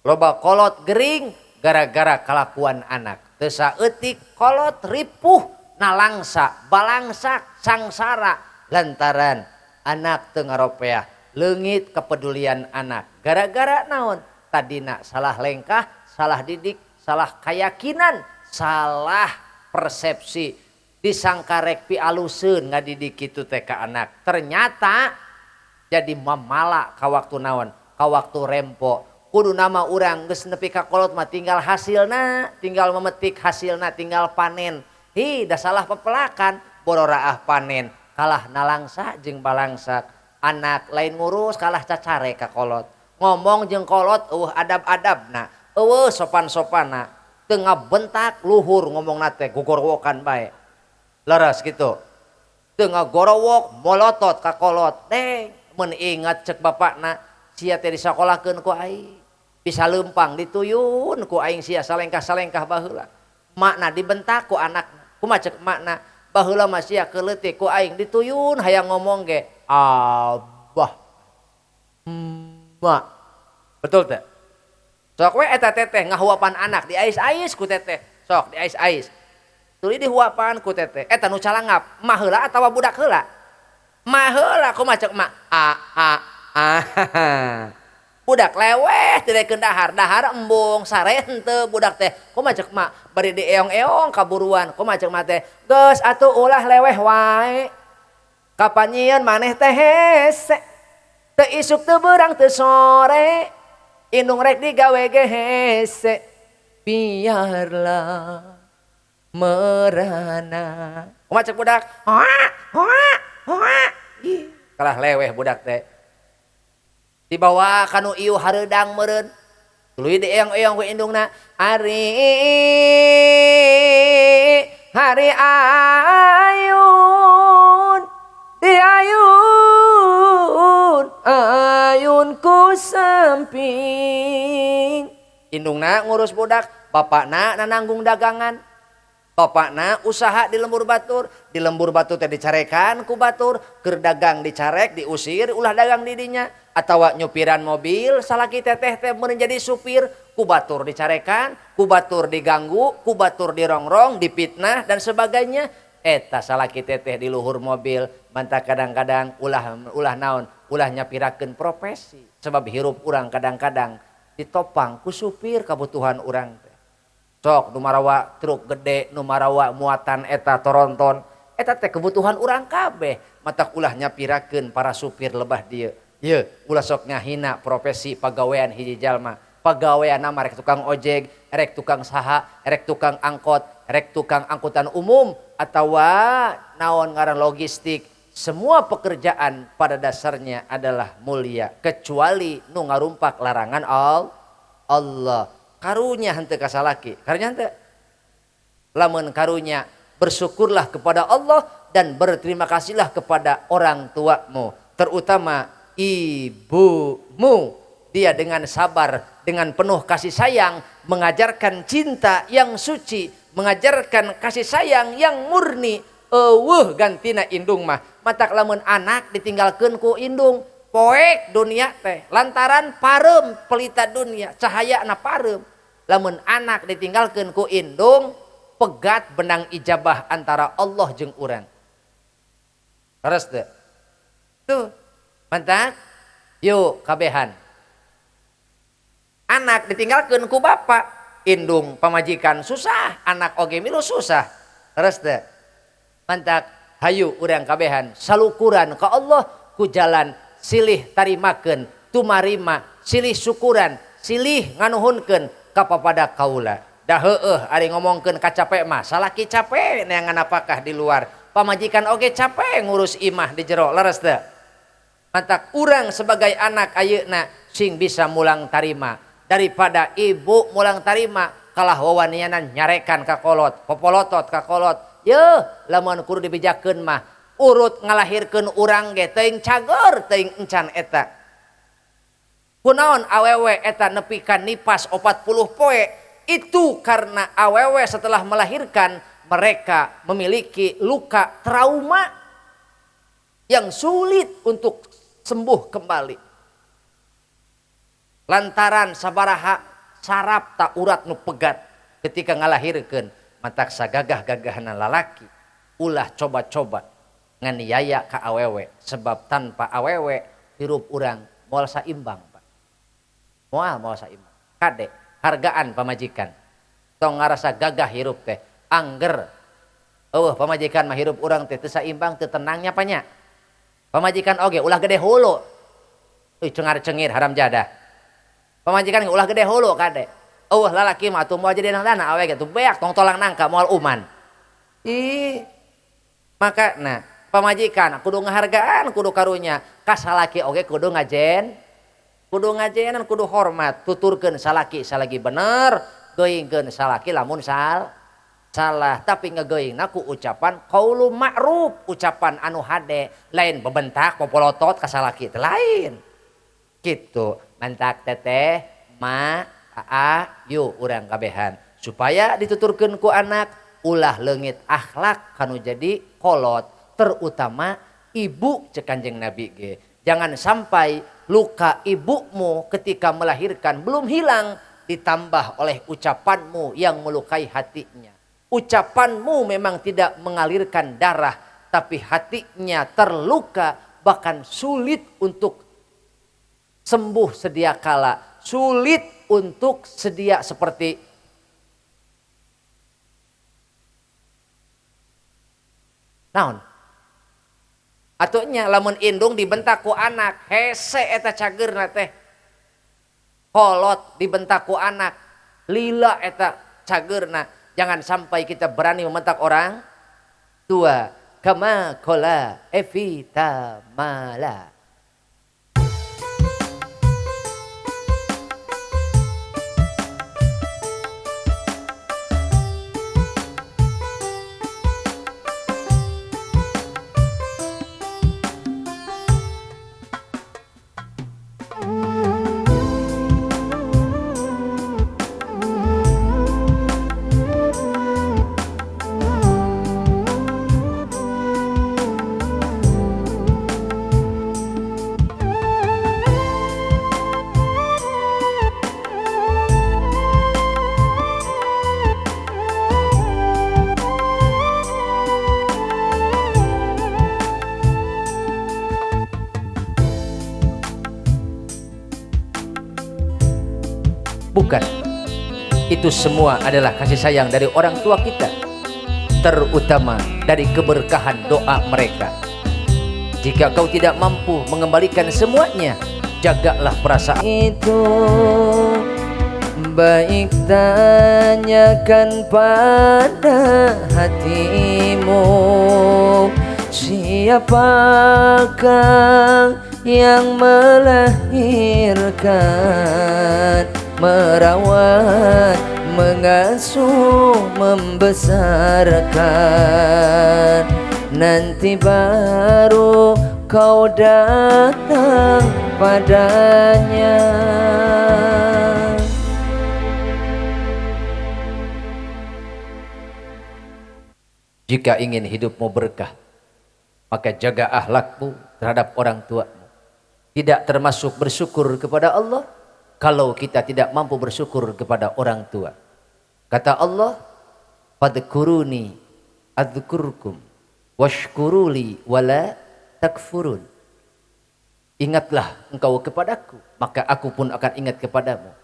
loba kolot gering gara-gara kalakuan anak. Teu saeutik kolot ripuh nalangsa, balangsak, sangsara lantaran anak teu ngaropeah, leungit kepedulian anak. Gara-gara naon? Tadina salah lengkah, salah didik, salah keyakinan, salah persepsi. Disangka rek pialuseun ngadidik kitu teh ka anak, ternyata jadi mamala ka waktu naon, ka waktu rempo. Kudu nama urang geus nepi ka kolot mah tinggal hasilna, tinggal memetik hasilna, tinggal panen. Hi, da salah pepelakan, bororaah panen, kalah nalangsa jeung balangsak. Anak lain ngurus kalah cacare ka kolot. Ngomong jeung kolot eueuh adab-adabna, eueuh sopan-sopanna, teu ngabentak luhur ngomongna teh gogorwokan bae. Leres gitu. Teu ngagorowok molotot ka kolot. Deng, mun ingat cek bapakna, sia teh disakolahkeun ku aing. Bisa leumpang dituyun ku aing sia salengkah-salengkah baheula. Makna dibentak ku anakna. Kumaha cek makna? Baheula mah sia keleutik ku aing dituyun hayang ngomong ge. Abah. Mak. Betul teh? Sok we eta teteh ngahuapan anak diais-ais ku teteh. Sok diais-ais. Tuluy dihuapan ku teteh. Eta nu calangap, mah heula atawa budak heula? Mah heula kumaha cek mak? A a a. Budak leweh teu daekeun dahar, dahar embung, sare henteu budak teh. Kumaha cek mak? Bari dieong-eong kaburuan. Kumaha cek mak teh? Geus atuh ulah leweh wae. Kapan nyieun maneh teh hese? Teu isuk teu beurang teu sore. Indung rek digawe ge hese. Biarlah merana. Kumaha cek budak? Hoa hoa hoa. Ih, kalah leweh budak teh. Dibawa kanu ieu hareudang meureun. Tuluy dieong-eong ku indungna. Ari hari ayun diayun ayun ku samping. Indungna ngurus budak, bapakna nananggung dagangan. Bapakna usaha di lembur batur, di lembur batur teh dicarekan ku batur, keur dagang dicarek, diusir, ulah dagang di dinya. Atawa nyupiran mobil, salaki teteh teh meureun jadi supir, ku batur dicarekan, ku batur diganggu, ku batur dirongrong, dipitnah dan sebagainya. Eta salaki teteh di luhur mobil, mantak kadang-kadang ulah naon, ulah nyapirakeun profesi. Sebab hirup urang kadang-kadang ditopang ku supir kebutuhan urang teh. Sok nu marawa truk gede, nu marawa muatan eta toronton, eta teh kebutuhan urang kabeh. Matak ulah nyapirakeun para supir lebah dieu. Ye, ulah sok ngahina profesi pagawean hiji jalma. Pagawean mah rek tukang ojek, rek tukang saha, rek tukang angkot, rek tukang angkutan umum atawa naon ngaran logistik. Semua pekerjaan pada dasarnya adalah mulia kecuali nu ngarumpak larangan Allah. Karunya henteu ka salaki, karunya henteu. Lamun karunya bersyukurlah kepada Allah dan berterima kasihlah kepada orang tuamu, terutama ibumu. Dia dengan sabar, dengan penuh kasih sayang mengajarkan cinta yang suci, mengajarkan kasih sayang yang murni. Eueuh gantina indung mah. Matak lamun anak ditinggalkeun ku indung, poek dunia teh lantaran pareum pelita dunia, cahayana pareum. Lamun anak ditinggalkeun ku indung, pegat benang ijabah antara Allah jeung urang. Leres teu? Tuh, mantap. Yuk kabehan. Anak ditinggalkeun ku bapak, indung pamajikan susah, anak oge milu susah. Leres teu? Mantap. Hayu urang kabehan salukuran ka Allah ku jalan silih tarimakeun, tumarima, silih syukuran, silih nganuhunkeun ka papada kaula. Da heueuh ari ngomongkeun kacape mah, salaki capek neangan apakah di luar, pamajikan oge capek ngurus imah di jero, leres teu? Mantak urang sebagai anak ayeuna sing bisa mulang tarima daripada ibu mulang tarima kalah wawanianan nyarekan ka kolot, popolotot ka kolot. Yeuh, lamun kudu dibejakeun mah urut ngalahirkeun urang ge teuing cager teuing encan eta. Kunaon awewe eta nepi ka nipas 40 poe? Itu karena awewe setelah melahirkan mereka memiliki luka trauma yang sulit untuk sembuh kembali. Lantaran sabaraha saraf tak urat nu pegat ketika ngalahirkeun, matak sagagah-gagahna lalaki ulah coba-coba nganiaya ka awewe, sebab tanpa awewe hirup urang moal saimbang, Pak. Moal saimbang. Kade hargaan pamajikan. Tong ngarasa gagah hirup teh angger Eueuh pamajikan mah hirup urang teh teu saimbang teu tenangnya panya. Pamajikan oge ulah gede hulu. Euy cengar-cengir haram jadah. Pamajikan ulah gede hulu kade. Eueuh lalaki mah atuh moal jadi dana awe ge tuh beak tong tolang nangka moal uman. Ih. Maka nah pamajikan kudu ngahargaan kudu karunya ka salaki oge kudu ngajen. Kudu ngajenan kudu hormat tuturkeun salaki salagi bener geuingkeun salaki lamun salah tapi ngegeuingna ku ucapan qaulu ma'ruf ucapan anu hade lain bebentak popolotot ka salaki teh lain kitu mantak teteh ma aa yu urang kabehan supaya dituturkeun ku anak ulah leungit akhlak kanu jadi kolot terutama ibu cek Kanjeng Nabi ge jangan sampai luka ibumu ketika melahirkan belum hilang ditambah oleh ucapanmu yang melukai hatinya. Ucapanmu memang tidak mengalirkan darah, tapi hatinya terluka, bahkan sulit untuk sembuh sedia kala, sulit untuk sedia seperti naon. Atunya lamun indung dibentak ku anak, hese eta cageurna teh. Kolot dibentak ku anak, lila eta cageurna. Jangan sampai kita berani membentak orang tua. Kama kola evita mala. Bukan. Itu semua adalah kasih sayang dari orang tua kita, terutama dari keberkahan doa mereka. Jika kau tidak mampu mengembalikan semuanya, jagalah perasaan itu. Baik tanyakan pada hatimu, siapakah yang melahirkan, merawat, mengasuh, membesarkan. Nanti baru kau datang padanya. Jika ingin hidupmu berkah, maka jaga akhlakmu terhadap orang tuamu. Tidak termasuk bersyukur kepada Allah kalau kita tidak mampu bersyukur kepada orang tua. Kata Allah, fadhkuruni adzkurkum washkuruli wala takfurun. Ingatlah engkau kepadaku, maka aku pun akan ingat kepadamu.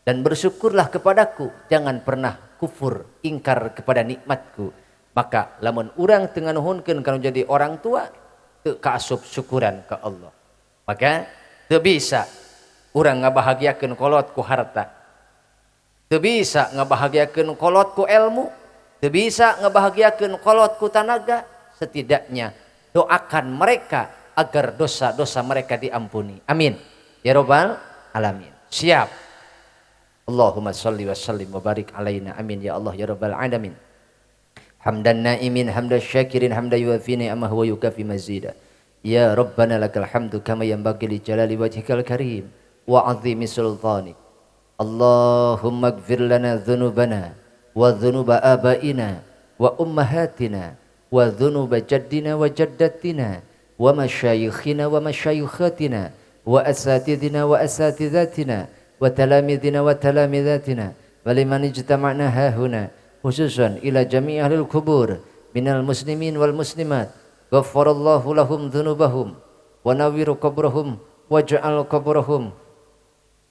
Dan bersyukurlah kepadaku, jangan pernah kufur, ingkar kepada nikmatku. Maka lamun urang teu nganuhunkeun kana jadi orang tua, teu kaasup syukuran ka Allah. Maka teu bisa urang ngabahagiakeun kolot ku harta, teu bisa ngabahagiakeun kolot ku ilmu, teu bisa ngabahagiakeun kolot ku tanaga. Setidaknya doakan mereka agar dosa-dosa mereka diampuni. Amin ya robbal alamin. Siap. Allahumma shalli wa sallim wa barik alaina. Amin ya Allah ya robbal alamin. Hamdan naimin hamdan syakirin hamdan yuwafini amma huwa yukafi mazida. Ya Rabbana lakal hamdu kama yanbaghi li jalali wajhikal karim wa azimi sultanik. Allahumma ighfir lana dzunubana wa dzunuba abaina wa ummahatina wa dzunuba jaddina wa jaddatina wa masyayikhina wa masyayikhatina wa asatidina wa asatidatina wa talamidina wa talamidhatina wa liman ijtama'na hahuna khususan ila jami' ahlil kubur minal muslimin wal muslimat ghaffarallahu lahum dzunubahum wa nawwiru qabrahum waj'al qabrahum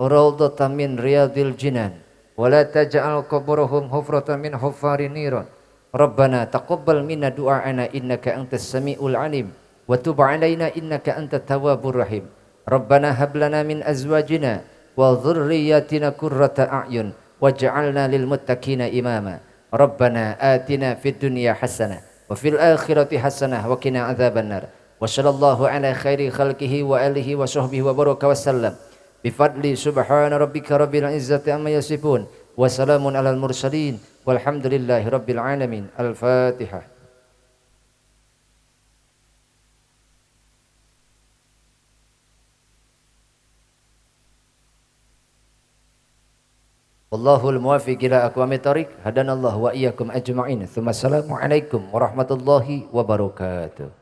raudhatan min riyadil jinan wa la taj'al qabrahum hufratan min huffari niran. Rabbana taqabbal minna du'ana innaka antas samiul alim wa tub alaina innaka antat tawwabur rahim. Rabbana hab lana min azwajina wa dhurriyyatina qurrata a'yun waj'alna lil muttaqina imama. Rabbana atina fid dunya hasanah wa fil akhirati hasanah wa qina adzabannar. Wa sallallahu ala khairi khalqihi wa alihi wa sahbihi wa baraka wa sallam. Bifadli subhana rabbika rabbil izzati amma yasifun wa salamun alal mursalin walhamdulillahi rabbil alamin. Al-Fatihah. Wallahul muwaffiq ila aqwamit thariq. Hadanallahu wa iyyakum ajma'in. Tsumma assalamu alaikum warahmatullahi wabarakatuh.